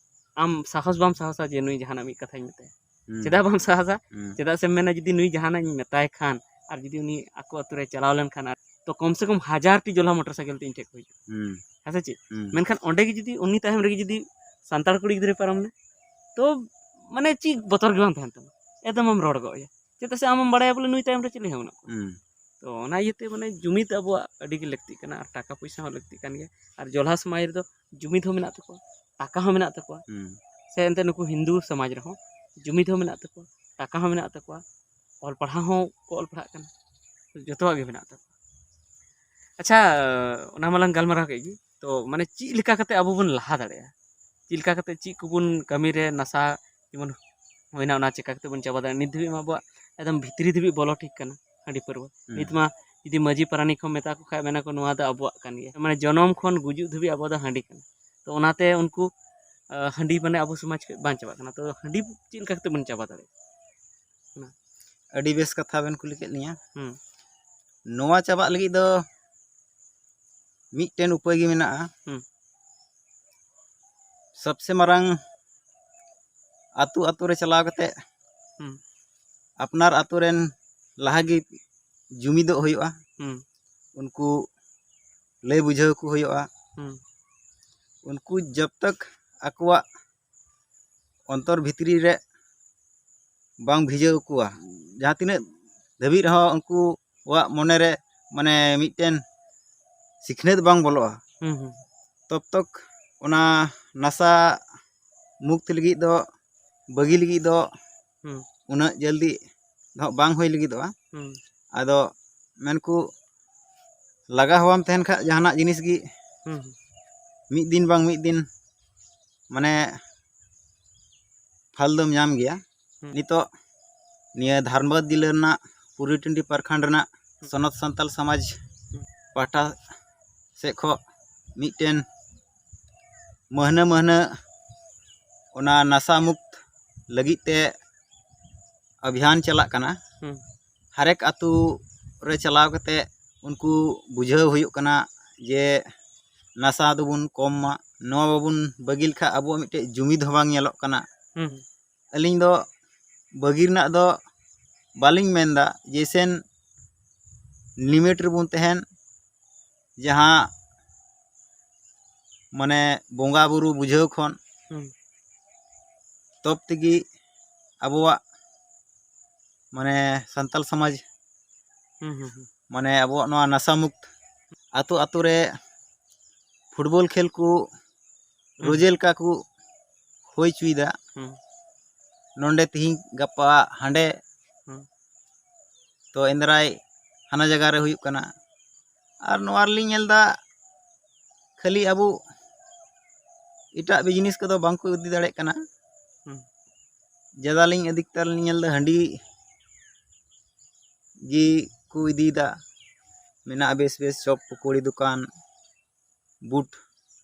ᱟᱢ ᱥᱟᱦᱚᱥ ᱵᱟᱢ ᱥᱟᱦᱚᱥᱟ ᱡᱮ ᱱᱩᱭ ᱡᱟᱦᱟᱱᱟᱜ ᱢᱤᱫ ᱠᱟᱛᱷᱟᱧ ᱢᱮᱛᱟᱭᱟ? ᱦᱩᱸ᱾ ᱪᱮᱫᱟᱜ ᱵᱟᱢ ᱥᱟᱦᱚᱥᱟ? ᱦᱩᱸ᱾ ᱪᱮᱫᱟᱜ ᱥᱮᱢ ᱢᱮᱱᱟ ᱡᱩᱫᱤ ᱱᱩᱭ ᱡᱟᱦᱟᱱᱟᱜ ᱤᱧ ᱢᱮᱛᱟᱭ ᱠᱷᱟᱱ ᱟᱨ ᱡᱩᱫᱤ ᱩᱱᱤ ᱟᱠᱚ ᱟᱛᱳ ᱨᱮ ᱪᱟᱞᱟᱣ ᱞᱮᱱᱠᱷᱟᱱ, ᱟᱨ ᱛᱚ ᱠᱚᱢ ᱥᱮ ᱠᱚᱢ ᱦᱟᱡᱟᱨ ᱴᱤ ᱡᱚᱞᱦᱟ ᱢᱚᱴᱚᱨ ᱥᱟᱭᱠᱮᱞ ᱛᱮ ᱤᱧ ᱴᱷᱮᱱ ᱠᱚ ᱦᱤᱡᱩᱜᱼᱟ᱾ ᱦᱩᱸ᱾ ᱦᱮᱸ ᱥᱮ ᱪᱮᱫ? ᱦᱩᱸ᱾ ᱢᱮᱱᱠᱷᱟᱱ ᱚᱸᱰᱮ ᱜᱮ ᱡᱩᱫᱤ ᱩᱱᱤ ᱛᱟᱭᱚᱢ ᱨᱮᱜᱮ ᱡᱩᱫᱤ ᱥᱟᱱᱛᱟᱲ ᱠᱩᱲᱤ ᱜᱤᱫᱽᱨᱟᱹᱭ ᱯᱟᱨᱚᱢ ᱮᱱᱟ, ᱛᱚ ᱢᱟᱱᱮ ᱪᱮᱫ ᱵᱚᱛᱚᱨ ᱜᱮ ᱵᱟᱝ ᱛᱟᱦᱮᱱ ᱛᱟᱢᱟ, ᱮᱠᱫᱚᱢ ᱮᱢ ᱨᱚᱲ ᱜᱚᱫ ᱟᱭᱟ᱾ ᱪᱮᱫᱟᱜ ᱥᱮ ᱟᱢᱮᱢ ᱵᱟᱲᱟᱭᱟ ᱵᱚᱞᱮ ᱱᱩᱭ ᱛᱟᱭᱚᱢ ᱨᱮ ᱪᱤᱞᱤ ᱦᱚᱸ ᱵᱟᱹᱱᱩᱜ ᱠᱚᱣᱟ᱾ ᱦᱩᱸ᱾ ᱛᱚ ᱚᱱᱟ ᱤᱭᱟᱹᱛᱮ ᱢᱟᱱᱮ ᱡᱩᱢᱤᱫ ᱟᱵᱚᱣᱟᱜ ᱟᱹᱰᱤ ᱜᱮ ᱞᱟᱹᱠᱛᱤᱜ ᱠᱟᱱᱟ, ᱟᱨ ᱴᱟᱠᱟ ᱯᱚᱭᱥᱟ ᱦᱚᱸ ᱞᱟᱹᱠᱛᱤᱜ ᱠᱟᱱ ᱜᱮᱭᱟ, ᱟᱨ ᱡᱚᱞᱦᱟ ᱥᱚᱢᱟᱡᱽ ᱨᱮᱫᱚ ᱡᱩᱢᱤᱫ ᱦᱚᱸ ᱢᱮᱱᱟᱜ ᱛᱟᱠᱚᱣᱟ, ᱴᱟᱠᱟ ᱦᱚᱸ ᱢᱮᱱᱟᱜ ᱛᱟᱠᱚᱣᱟ᱾ ᱦᱩᱸ᱾ ᱛᱮ ᱮᱱᱛᱮ ᱱᱩᱠᱩ ᱦᱤᱱᱫᱩ ᱥᱚᱢᱟᱡᱽ ᱨᱮᱦᱚᱸ ᱡᱩᱢᱤᱫ ᱦᱚᱸ ᱢᱮᱱᱟᱜ ᱛᱟᱠᱚᱣᱟ, ᱴᱟᱠᱟ ᱦᱚᱸ ᱢᱮᱱᱟᱜ ᱛᱟᱠᱚᱣᱟ, ᱚᱞ ᱯᱟᱲᱦᱟᱣ ᱦᱚᱸ ᱠᱚ ᱚᱞ ᱯᱟᱲᱦᱟᱜ ᱠᱟᱱᱟ, ᱡᱚᱛᱚᱣᱟᱜ ᱜᱮ ᱢᱮᱱᱟᱜ ᱛᱟᱠᱚᱣᱟ᱾ ᱟᱪᱪᱷᱟ, ᱚᱱᱟ ᱢᱟᱞᱟᱝ ᱜᱟᱞᱢᱟᱨᱟᱣ ᱠᱮᱫ ᱜᱮ, ᱛᱚ ᱢᱟᱱᱮ ᱪᱮᱫ ᱞᱮᱠᱟ ᱠᱟᱛᱮ ᱟᱵᱚ ᱵᱚᱱ ᱞᱟᱦᱟ ᱫᱟᱲᱮᱭᱟᱜᱼᱟ? ᱪᱮᱫ ᱞᱮᱠᱟ ᱠᱟᱛᱮ ᱪᱮᱫ ᱠᱚᱵᱚᱱ ᱠᱟᱹᱢᱤ ᱨᱮ ᱱᱟᱥᱟ ᱡᱮᱢᱚᱱ ᱦᱩᱭᱱᱟ, ᱚᱱᱟ ᱪᱮᱠᱟ ᱠᱟᱛᱮ ᱵᱚᱱ ᱪᱟᱵᱟ ᱫᱟᱲᱮᱭᱟᱜᱼᱟ? ᱱᱤᱛ ᱫᱷᱟᱹᱵᱤᱡ ᱢᱟ ᱟᱵᱚᱣᱟᱜ ᱮᱠᱫᱚᱢ ᱵᱷᱤᱛᱨᱤ ᱫᱷᱟᱹᱵᱤᱡ ᱵᱚᱞᱚ ᱴᱷᱤᱠ ᱠᱟᱱᱟ ᱦᱟᱺᱰᱤ ᱯᱟᱹᱨᱣᱟᱹ᱾ ᱦᱩᱸ᱾ ᱱᱤᱛ ᱢᱟ ᱡᱩᱫᱤ ᱢᱟᱹᱡᱷᱤ ᱯᱟᱨᱟᱱᱤᱠ ᱦᱚᱸ ᱢᱮᱛᱟ ᱠᱚ ᱠᱷᱟᱡ, ᱢᱮᱱᱟ ᱠᱚ, "ᱱᱚᱣᱟ ᱫᱚ ᱟᱵᱚᱣᱟᱜ ᱠᱟᱱ ᱜᱮᱭᱟ", ᱢᱟᱱᱮ ᱡᱚᱱᱚᱢ ᱠᱷᱚᱱ ᱜᱩᱡᱩᱜ ᱫᱷᱟᱹᱵᱤᱡ ᱟᱵᱚ ᱫᱚ ᱦᱟᱺᱰᱤ ᱠᱟᱱᱟ᱾ ᱛᱚ ᱚᱱᱟᱛᱮ ᱩᱱᱠᱩ, ᱟᱸ, ᱦᱟᱺᱰᱤ ᱢᱟᱱᱮ ᱟᱵᱚ ᱥᱚᱢᱟᱡᱽ ᱠᱷᱚᱱ ᱵᱟᱝ ᱪᱟᱵᱟᱜ ᱠᱟᱱᱟ᱾ ᱛᱚ ᱦᱟᱺᱰᱤ ᱪᱮᱫ ᱞᱮᱠᱟ ᱠᱟᱛᱮ ᱵᱚᱱ ᱪᱟᱵᱟ ᱫᱟᱲᱮᱭᱟᱜᱼᱟ? ᱚᱱᱟ᱾ ᱟᱹᱰᱤ ᱵᱮᱥ ᱠᱟᱛᱷᱟ ᱵᱮᱱ ᱠᱩᱞᱤ ᱠᱮᱫ ᱞᱤᱧᱟ᱾ ᱦᱩᱸ᱾ ᱱᱚᱣᱟ ᱪᱟᱵᱟᱜ ᱞᱟᱹᱜᱤᱫ ᱫᱚ ᱢᱤᱫᱴᱮᱱ ᱩᱯᱟᱹᱭ ᱜᱮ ᱢᱮᱱᱟᱜᱼᱟ᱾ ᱦᱩᱸ᱾ ᱥᱚᱵᱥᱮ ᱢᱟᱨᱟᱝ ᱟᱹᱛᱩ ᱟᱹᱛᱩ ᱨᱮ ᱪᱟᱞᱟᱣ ᱠᱟᱛᱮ ᱦᱩᱸ᱾ ᱟᱯᱱᱟᱨ ᱟᱹᱛᱩ ᱨᱮᱱ ᱞᱟᱦᱟ ᱜᱮ ᱡᱩᱢᱤᱫᱚᱜ ᱦᱩᱭᱩᱜᱼᱟ᱾ ᱦᱩᱸ᱾ ᱩᱱᱠᱩ ᱞᱟᱹᱭ ᱵᱩᱡᱷᱟᱹᱣ ᱠᱚ ᱦᱩᱭᱩᱜᱼᱟ᱾ ᱦᱩᱸ᱾ ᱩᱱᱠᱩ ᱡᱚᱵ ᱛᱚᱠ ᱟᱠᱚᱣᱟᱜ ᱚᱱᱛᱚᱨ ᱵᱷᱤᱛᱨᱤ ᱨᱮ ᱵᱟᱝ ᱵᱷᱤᱡᱟᱹᱣ ᱠᱚᱣᱟ, ᱡᱟᱦᱟᱸ ᱛᱤᱱᱟᱹᱜ ᱫᱷᱟᱹᱵᱤᱡ ᱨᱮᱦᱚᱸ ᱩᱱᱠᱩᱣᱟᱜ ᱢᱚᱱᱮ ᱨᱮ ᱢᱟᱱᱮ ᱢᱤᱫᱴᱮᱱ ᱥᱤᱠᱷᱱᱟᱹᱛ ᱵᱟᱝ ᱵᱚᱞᱚᱜᱼᱟ, ᱦᱩᱸ, ᱦᱩᱸ᱾ ᱛᱚᱵ ᱛᱚᱠ ᱚᱱᱟ ᱱᱟᱥᱟ ᱢᱩᱠᱛ ᱞᱟᱹᱜᱤᱫ ᱫᱚ, ᱵᱟᱹᱜᱤ ᱞᱟᱹᱜᱤᱫ ᱫᱚ ᱦᱩᱸ᱾ ᱩᱱᱟᱹᱜ ᱡᱚᱞᱫᱤ ᱫᱚ ᱵᱟᱝ ᱦᱩᱭ ᱞᱟᱹᱜᱤᱫᱚᱜᱼᱟ᱾ ᱦᱩᱸ᱾ ᱟᱫᱚ ᱢᱮᱱᱠᱩ ᱞᱟᱜᱟ ᱦᱚᱣᱟᱢ ᱛᱟᱦᱮᱱ ᱠᱷᱟᱡ ᱡᱟᱦᱟᱱᱟᱜ ᱡᱤᱱᱤᱥ ᱜᱮ ᱦᱩᱸ, ᱦᱩᱸ᱾ ᱢᱤᱫ ᱫᱤᱱ ᱵᱟᱝ ᱢᱤᱫ ᱫᱤᱱ ᱢᱟᱱᱮ ᱯᱷᱚᱞ ᱫᱚᱢ ᱧᱟᱢ ᱜᱮᱭᱟ᱾ ᱦᱩᱸ᱾ ᱱᱤᱛᱚᱜ ᱱᱤᱭᱟᱹ ᱫᱷᱟᱱᱵᱟᱫᱽ ᱡᱤᱞᱟᱹ ᱨᱮᱱᱟᱜ ᱯᱩᱨᱤᱴᱟᱺᱰᱤ ᱯᱨᱚᱠᱷᱚᱸᱰ ᱨᱮᱱᱟᱜ ᱦᱩᱸ᱾ ᱥᱚᱱᱚᱛ ᱥᱟᱱᱛᱟᱞ ᱥᱚᱢᱟᱡᱽ ᱦᱩᱸ᱾ ᱯᱟᱦᱴᱟ ᱥᱮᱫ ᱠᱷᱚᱱ ᱢᱤᱫᱴᱮᱱ ᱢᱟᱹᱦᱱᱟᱹ ᱢᱟᱹᱦᱱᱟᱹ ᱚᱱᱟ ᱱᱟᱥᱟ ᱢᱩᱠᱛ ᱞᱟᱹᱜᱤᱫ ᱛᱮ ᱚᱵᱷᱤᱭᱟᱱ ᱪᱟᱞᱟᱜ ᱠᱟᱱᱟ᱾ ᱦᱩᱸ᱾ ᱦᱟᱨᱮᱠ ᱟᱹᱛᱩ ᱨᱮ ᱪᱟᱞᱟᱣ ᱠᱟᱛᱮ ᱩᱱᱠᱩ ᱵᱩᱡᱷᱟᱹᱣ ᱦᱩᱭᱩᱜ ᱠᱟᱱᱟ ᱡᱮ ᱱᱟᱥᱟ ᱫᱚᱵᱚᱱ ᱠᱚᱢ ᱢᱟ, ᱱᱚᱣᱟ ᱵᱟᱵᱚᱱ ᱵᱟᱹᱜᱤ ᱞᱮᱠᱷᱟᱱ ᱟᱵᱚᱣᱟᱜ ᱢᱤᱫᱴᱮᱡ ᱡᱩᱢᱤᱫ ᱦᱚᱸ ᱵᱟᱝ ᱧᱮᱞᱚᱜ ᱠᱟᱱᱟ᱾ ᱦᱩᱸ᱾ ᱟᱹᱞᱤᱧ ᱫᱚ ᱵᱟᱹᱜᱤ ᱨᱮᱱᱟᱜ ᱫᱚ ᱵᱟᱹᱞᱤᱧ ᱢᱮᱱᱫᱟ, ᱡᱮᱭᱥᱮᱱ ᱞᱤᱢᱤᱴ ᱨᱮᱵᱚᱱ ᱛᱟᱦᱮᱱ, ᱡᱟᱦᱟᱸ ᱢᱟᱱᱮ ᱵᱚᱸᱜᱟ ᱵᱩᱨᱩ ᱵᱩᱡᱷᱟᱹᱣ ᱠᱷᱚᱱ ᱦᱩᱸ᱾ ᱛᱚᱵ ᱛᱮᱜᱮ ᱟᱵᱚᱣᱟᱜ ᱢᱟᱱᱮ ᱥᱟᱱᱛᱟᱞ ᱥᱚᱢᱟᱡᱽ ᱦᱩᱸ, ᱦᱩᱸ, ᱦᱩᱸ᱾ ᱢᱟᱱᱮ ᱟᱵᱚᱣᱟᱜ ᱱᱚᱣᱟ ᱱᱟᱥᱟ ᱢᱩᱠᱛ ᱟᱛᱳ ᱟᱛᱳ ᱨᱮ ᱯᱷᱩᱴᱵᱚᱞ ᱠᱷᱮᱞ ᱠᱚ ᱦᱩᱸ᱾ ᱨᱳᱡᱮ ᱞᱮᱠᱟ ᱠᱚ ᱦᱩᱭ ᱦᱚᱪᱚᱭᱮᱫᱟ᱾ ᱦᱩᱸ᱾ ᱱᱚᱰᱮ ᱛᱤᱦᱤᱧ ᱜᱟᱯᱟ ᱦᱟᱸᱰᱮ, ᱦᱩᱸ᱾ ᱛᱚ ᱮᱱᱫᱨᱟᱭ ᱦᱟᱱᱟ ᱡᱟᱭᱜᱟ ᱨᱮ ᱦᱩᱭᱩᱜ ᱠᱟᱱᱟ᱾ ᱟᱨ ᱱᱚᱣᱟ ᱨᱮᱞᱤᱧ ᱧᱮᱞ ᱮᱫᱟ, ᱠᱷᱟᱹᱞᱤ ᱟᱵᱚ ᱮᱴᱟᱜ ᱵᱤᱡᱽᱱᱮᱥ ᱠᱚᱫᱚ ᱵᱟᱝ ᱠᱚ ᱤᱫᱤ ᱫᱟᱲᱮᱭᱟᱜ ᱠᱟᱱᱟ᱾ ᱦᱩᱸ᱾ ᱡᱟᱫᱟ ᱞᱤᱧ ᱟᱫᱷᱤᱠᱛᱟᱨ ᱞᱤᱧ ᱧᱮᱞ ᱮᱫᱟ, ᱦᱟᱺᱰᱤ ᱜᱮ ᱠᱚ ᱤᱫᱤᱭᱮᱫᱟ᱾ ᱢᱮᱱᱟᱜᱼᱟ ᱵᱮᱥ ᱵᱮᱥ ᱪᱚᱯ ᱯᱚᱠᱳᱲᱤ ᱫᱚᱠᱟᱱ, ᱵᱩᱴ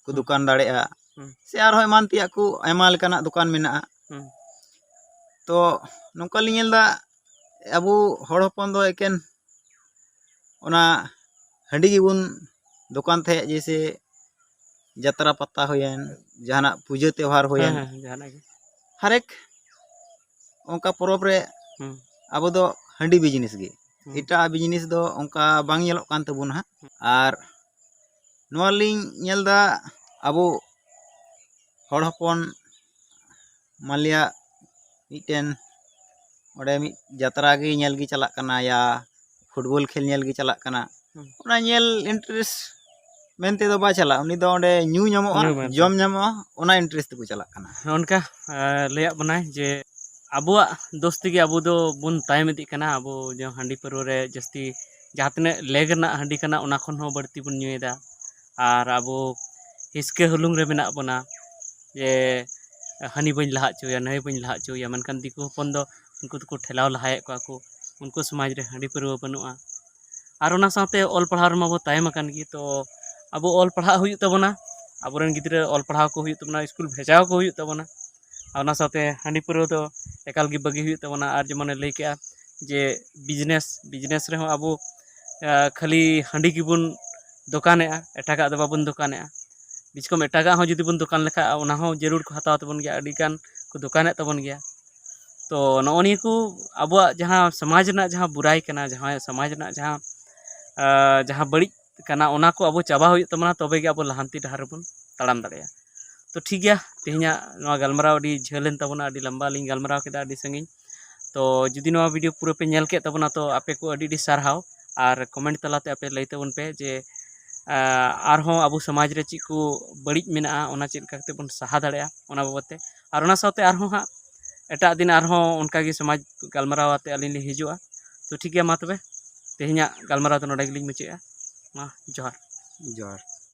ᱠᱚ ᱦᱩᱸ᱾ ᱫᱚᱠᱟᱱ ᱫᱟᱲᱮᱭᱟᱜᱼᱟ, ᱦᱩᱸ᱾ ᱥᱮ ᱟᱨᱦᱚᱸ ᱮᱢᱟᱱ ᱛᱮᱭᱟᱜ ᱠᱚ ᱟᱭᱢᱟ ᱞᱮᱠᱟᱱᱟᱜ ᱫᱚᱠᱟᱱ ᱢᱮᱱᱟᱜᱼᱟ᱾ ᱦᱩᱸ᱾ ᱛᱚ ᱱᱚᱝᱠᱟ ᱞᱤᱧ ᱧᱮᱞ ᱮᱫᱟ, ᱟᱵᱚ ᱦᱚᱲ ᱦᱚᱯᱚᱱ ᱫᱚ ᱮᱠᱮᱱ ᱚᱱᱟ ᱦᱟᱺᱰᱤ ᱜᱮᱵᱚᱱ ᱫᱚᱠᱟᱱ ᱛᱟᱦᱮᱸᱫ, ᱡᱮᱭᱥᱮ ᱡᱟᱛᱨᱟ ᱯᱟᱛᱟ ᱦᱩᱭᱮᱱ, ᱡᱟᱦᱟᱱᱟᱜ ᱯᱩᱡᱟᱹ ᱛᱮᱣᱦᱟᱨ ᱦᱩᱭᱮᱱ, ᱦᱮᱸ, ᱦᱮᱸ, ᱡᱟᱦᱟᱱᱟᱜ ᱜᱮ᱾ ᱦᱟᱨᱮᱠ ᱚᱱᱠᱟ ᱯᱚᱨᱚᱵᱽ ᱨᱮ ᱦᱩᱸ᱾ ᱟᱵᱚ ᱫᱚ ᱦᱟᱺᱰᱤ ᱵᱤᱡᱽᱱᱮᱥ ᱜᱮ, ᱦᱩᱸ᱾ ᱮᱴᱟᱜ ᱵᱤᱡᱽᱱᱮᱥ ᱫᱚ ᱚᱱᱠᱟ ᱵᱟᱝ ᱧᱮᱞᱚᱜ ᱠᱟᱱ ᱛᱟᱵᱚᱱᱟ ᱦᱟᱸᱜ᱾ ᱟᱨ ᱱᱚᱣᱟ ᱞᱤᱧ ᱧᱮᱞ ᱮᱫᱟ, ᱟᱵᱚ ᱦᱚᱲ ᱦᱚᱯᱚᱱ ᱢᱟᱱᱞᱤᱭᱟ ᱢᱤᱫᱴᱮᱱ ᱚᱸᱰᱮ ᱢᱤᱫ ᱡᱟᱛᱨᱟ ᱜᱮ ᱧᱮᱞ ᱜᱮ ᱪᱟᱞᱟᱜ ᱠᱟᱱᱟ, ᱭᱟ ᱯᱷᱩᱴᱵᱚᱞ ᱠᱷᱮᱞ ᱧᱮᱞ ᱜᱮ ᱪᱟᱞᱟᱜ ᱠᱟᱱᱟ, ᱦᱩᱸ᱾ ᱚᱱᱟ ᱧᱮᱞ ᱤᱱᱴᱟᱨᱮᱥᱴ ᱢᱮᱱᱛᱮ ᱫᱚ ᱵᱟᱭ ᱪᱟᱞᱟᱜᱼᱟ, ᱩᱱᱤ ᱫᱚ ᱚᱸᱰᱮ ᱧᱩ ᱧᱟᱢᱚᱜᱼᱟ, ᱧᱩ ᱢᱮᱱᱛᱮ᱾ ᱡᱚᱢ ᱧᱟᱢᱚᱜᱼᱟ, ᱚᱱᱟ ᱤᱱᱴᱟᱨᱮᱥᱴ ᱛᱮᱠᱚ ᱪᱟᱞᱟᱜ ᱠᱟᱱᱟ᱾ ᱚᱱᱠᱟ, ᱮ, ᱞᱟᱹᱭᱟᱜ ᱵᱚᱱᱟᱭ ᱡᱮ ᱟᱵᱚᱣᱟᱜ ᱫᱳᱥ ᱛᱮᱜᱮ ᱟᱵᱚ ᱫᱚ ᱵᱚᱱ ᱛᱟᱭᱚᱢ ᱤᱫᱤᱜ ᱠᱟᱱᱟ᱾ ᱟᱵᱚ ᱡᱮ ᱦᱟᱺᱰᱤ ᱯᱟᱹᱨᱣᱟᱹ ᱨᱮ ᱡᱟᱹᱥᱛᱤ ᱡᱟᱦᱟᱸ ᱛᱤᱱᱟᱹᱜ ᱞᱮᱜᱽ ᱨᱮᱱᱟᱜ ᱦᱟᱺᱰᱤ ᱠᱟᱱᱟ, ᱚᱱᱟ ᱠᱷᱚᱱ ᱦᱚᱸ ᱵᱟᱹᱲᱛᱤ ᱵᱚᱱ ᱧᱩᱭᱮᱫᱟ᱾ ᱟᱨ ᱟᱵᱚ ᱦᱤᱥᱠᱟᱹ ᱦᱩᱞᱩᱝ ᱨᱮ ᱢᱮᱱᱟᱜ ᱵᱚᱱᱟ ᱡᱮ ᱦᱟᱹᱱᱤ ᱵᱟᱹᱧ ᱞᱟᱦᱟ ᱦᱚᱪᱚᱭᱟ, ᱱᱟᱹᱭ ᱵᱟᱹᱧ ᱞᱟᱦᱟ ᱦᱚᱪᱚᱭᱟ, ᱢᱮᱱᱠᱷᱟᱱ ᱫᱤᱠᱩ ᱦᱚᱯᱚᱱ ᱫᱚ ᱩᱱᱠᱩ ᱫᱚᱠᱚ ᱴᱷᱮᱞᱟᱣ ᱞᱟᱦᱟᱭᱮᱫ ᱠᱚᱣᱟ ᱠᱚ, ᱩᱱᱠᱩ ᱥᱚᱢᱟᱡᱽ ᱨᱮ ᱦᱟᱺᱰᱤ ᱯᱟᱹᱨᱣᱟᱹ ᱵᱟᱹᱱᱩᱜᱼᱟ᱾ ᱟᱨ ᱚᱱᱟ ᱥᱟᱶᱛᱮ ᱚᱞ ᱯᱟᱲᱦᱟᱣ ᱨᱮᱢᱟ ᱵᱚ ᱛᱟᱭᱚᱢ ᱟᱠᱟᱱ ᱜᱮ, ᱛᱚ ᱟᱵᱚ ᱚᱞ ᱯᱟᱲᱦᱟᱜ ᱦᱩᱭᱩᱜ ᱛᱟᱵᱚᱱᱟ, ᱟᱵᱚᱨᱮᱱ ᱜᱤᱫᱽᱨᱟᱹ ᱚᱞ ᱯᱟᱲᱦᱟᱣ ᱠᱚ ᱦᱩᱭᱩᱜ ᱛᱟᱵᱚᱱᱟ, ᱥᱠᱩᱞ ᱵᱷᱮᱡᱟᱣ ᱠᱚ ᱦᱩᱭᱩᱜ ᱛᱟᱵᱚᱱᱟ᱾ ᱟᱨ ᱚᱱᱟ ᱥᱟᱶᱛᱮ ᱦᱟᱺᱰᱤ ᱯᱟᱹᱨᱣᱟᱹ ᱫᱚ ᱮᱠᱟᱞ ᱜᱮ ᱵᱟᱹᱜᱤ ᱦᱩᱭᱩᱜ ᱛᱟᱵᱚᱱᱟ᱾ ᱟᱨ ᱡᱮᱢᱚᱱᱮ ᱞᱟᱹᱭ ᱠᱮᱜᱼᱟ ᱡᱮ ᱵᱤᱡᱽᱱᱮᱥ, ᱵᱤᱡᱽᱱᱮᱥ ᱨᱮᱦᱚᱸ ᱟᱵᱚ, ᱟ, ᱠᱷᱟᱹᱞᱤ ᱦᱟᱺᱰᱤ ᱜᱮᱵᱚᱱ ᱫᱚᱠᱟᱱᱮᱜᱼᱟ, ᱮᱴᱟᱜᱟᱜ ᱫᱚ ᱵᱟᱵᱚᱱ ᱫᱚᱠᱟᱱᱮᱜᱼᱟ᱾ ᱵᱤᱥᱠᱚᱢ ᱮᱴᱟᱜᱟᱜ ᱦᱚᱸ ᱡᱩᱫᱤ ᱵᱚᱱ ᱫᱚᱠᱟᱱ ᱞᱮᱠᱷᱟᱡ, ᱚᱱᱟ ᱦᱚᱸ ᱡᱟᱹᱨᱩᱲ ᱠᱚ ᱦᱟᱛᱟᱣ ᱛᱟᱵᱚᱱ ᱜᱮᱭᱟ, ᱟᱹᱰᱤ ᱜᱟᱱ ᱠᱚ ᱫᱚᱠᱟᱱᱮᱫ ᱛᱟᱵᱚᱱ ᱜᱮᱭᱟ᱾ ᱛᱚ ᱱᱚᱜᱼᱚ ᱱᱤᱭᱟᱹ ᱠᱚ ᱟᱵᱚᱣᱟᱜ ᱡᱟᱦᱟᱸ ᱥᱚᱢᱟᱡᱽ ᱨᱮᱱᱟᱜ ᱡᱟᱦᱟᱸ ᱵᱩᱨᱟᱭ ᱠᱟᱱᱟ, ᱡᱟᱦᱟᱸ ᱥᱚᱢᱟᱡᱽ ᱨᱮᱱᱟᱜ ᱡᱟᱦᱟᱸ, ᱟ, ᱡᱟᱦᱟᱸ ᱵᱟᱹᱲᱤᱡ ᱠᱟᱱᱟ, ᱚᱱᱟ ᱠᱚ ᱟᱵᱚ ᱪᱟᱵᱟ ᱦᱩᱭᱩᱜ ᱛᱟᱵᱚᱱᱟ, ᱛᱚᱵᱮ ᱜᱮ ᱟᱵᱚ ᱞᱟᱦᱟᱱᱛᱤ ᱰᱟᱦᱟᱨ ᱨᱮᱵᱚᱱ ᱛᱟᱲᱟᱢ ᱫᱟᱲᱮᱭᱟᱜᱼᱟ᱾ ᱛᱚ ᱴᱷᱤᱠ ᱜᱮᱭᱟ, ᱛᱮᱦᱮᱧᱟᱜ ᱱᱚᱣᱟ ᱜᱟᱞᱢᱟᱨᱟᱣ ᱟᱹᱰᱤ ᱡᱷᱟᱹᱞ ᱮᱱ ᱛᱟᱵᱚᱱᱟ, ᱟᱹᱰᱤ ᱞᱟᱢᱵᱟ ᱞᱤᱧ ᱜᱟᱞᱢᱟᱨᱟᱣ ᱠᱮᱫᱟ, ᱟᱹᱰᱤ ᱥᱟᱺᱜᱤᱧ᱾ ᱛᱚ ᱡᱩᱫᱤ ᱱᱚᱣᱟ ᱵᱷᱤᱰᱤᱭᱳ ᱯᱩᱨᱟᱹ ᱯᱮ ᱧᱮᱞ ᱠᱮᱫ ᱛᱟᱵᱚᱱᱟ, ᱛᱚ ᱟᱯᱮ ᱠᱚ ᱟᱹᱰᱤ ᱟᱹᱰᱤ ᱥᱟᱨᱦᱟᱣ, ᱟᱨ ᱠᱚᱢᱮᱱᱴ ᱛᱟᱞᱟᱛᱮ ᱟᱯᱮ ᱞᱟᱹᱭ ᱛᱟᱵᱚᱱ ᱯᱮ ᱡᱮ ᱟᱨᱦᱚᱸ ᱟᱵᱚ ᱥᱚᱢᱟᱡᱽ ᱨᱮ ᱪᱮᱫ ᱠᱚ ᱵᱟᱹᱲᱤᱡ ᱢᱮᱱᱟᱜᱼᱟ, ᱚᱱᱟ ᱪᱮᱫ ᱞᱮᱠᱟ ᱠᱟᱛᱮ ᱵᱚᱱ ᱥᱟᱦᱟ ᱫᱟᱲᱮᱭᱟᱜᱼᱟ, ᱚᱱᱟ ᱵᱟᱵᱚᱫ ᱛᱮ᱾ ᱟᱨ ᱚᱱᱟ ᱥᱟᱶᱛᱮ ᱟᱨᱦᱚᱸ ᱦᱟᱸᱜ ᱮᱴᱟᱜ ᱫᱤᱱ ᱟᱨᱦᱚᱸ ᱚᱱᱠᱟ ᱜᱮ ᱥᱚᱢᱟᱡᱽ ᱜᱟᱞᱢᱟᱨᱟᱣ ᱟᱛᱮ ᱟᱹᱞᱤᱧ ᱞᱤᱧ ᱦᱤᱡᱩᱜᱼᱟ᱾ ᱛᱚ ᱴᱷᱤᱠ ᱜᱮᱭᱟ, ᱢᱟ ᱛᱚᱵᱮ ᱛᱮᱦᱮᱧᱟᱜ ᱜᱟᱞᱢᱟᱨᱟᱣ ᱫᱚ ᱱᱚᱰᱮ ᱜᱮᱞᱤᱧ ᱢᱩᱪᱟᱹᱫᱼᱟ᱾ ᱢᱟ ᱡᱚᱦᱟᱨ᱾ ᱡᱚᱦᱟᱨ᱾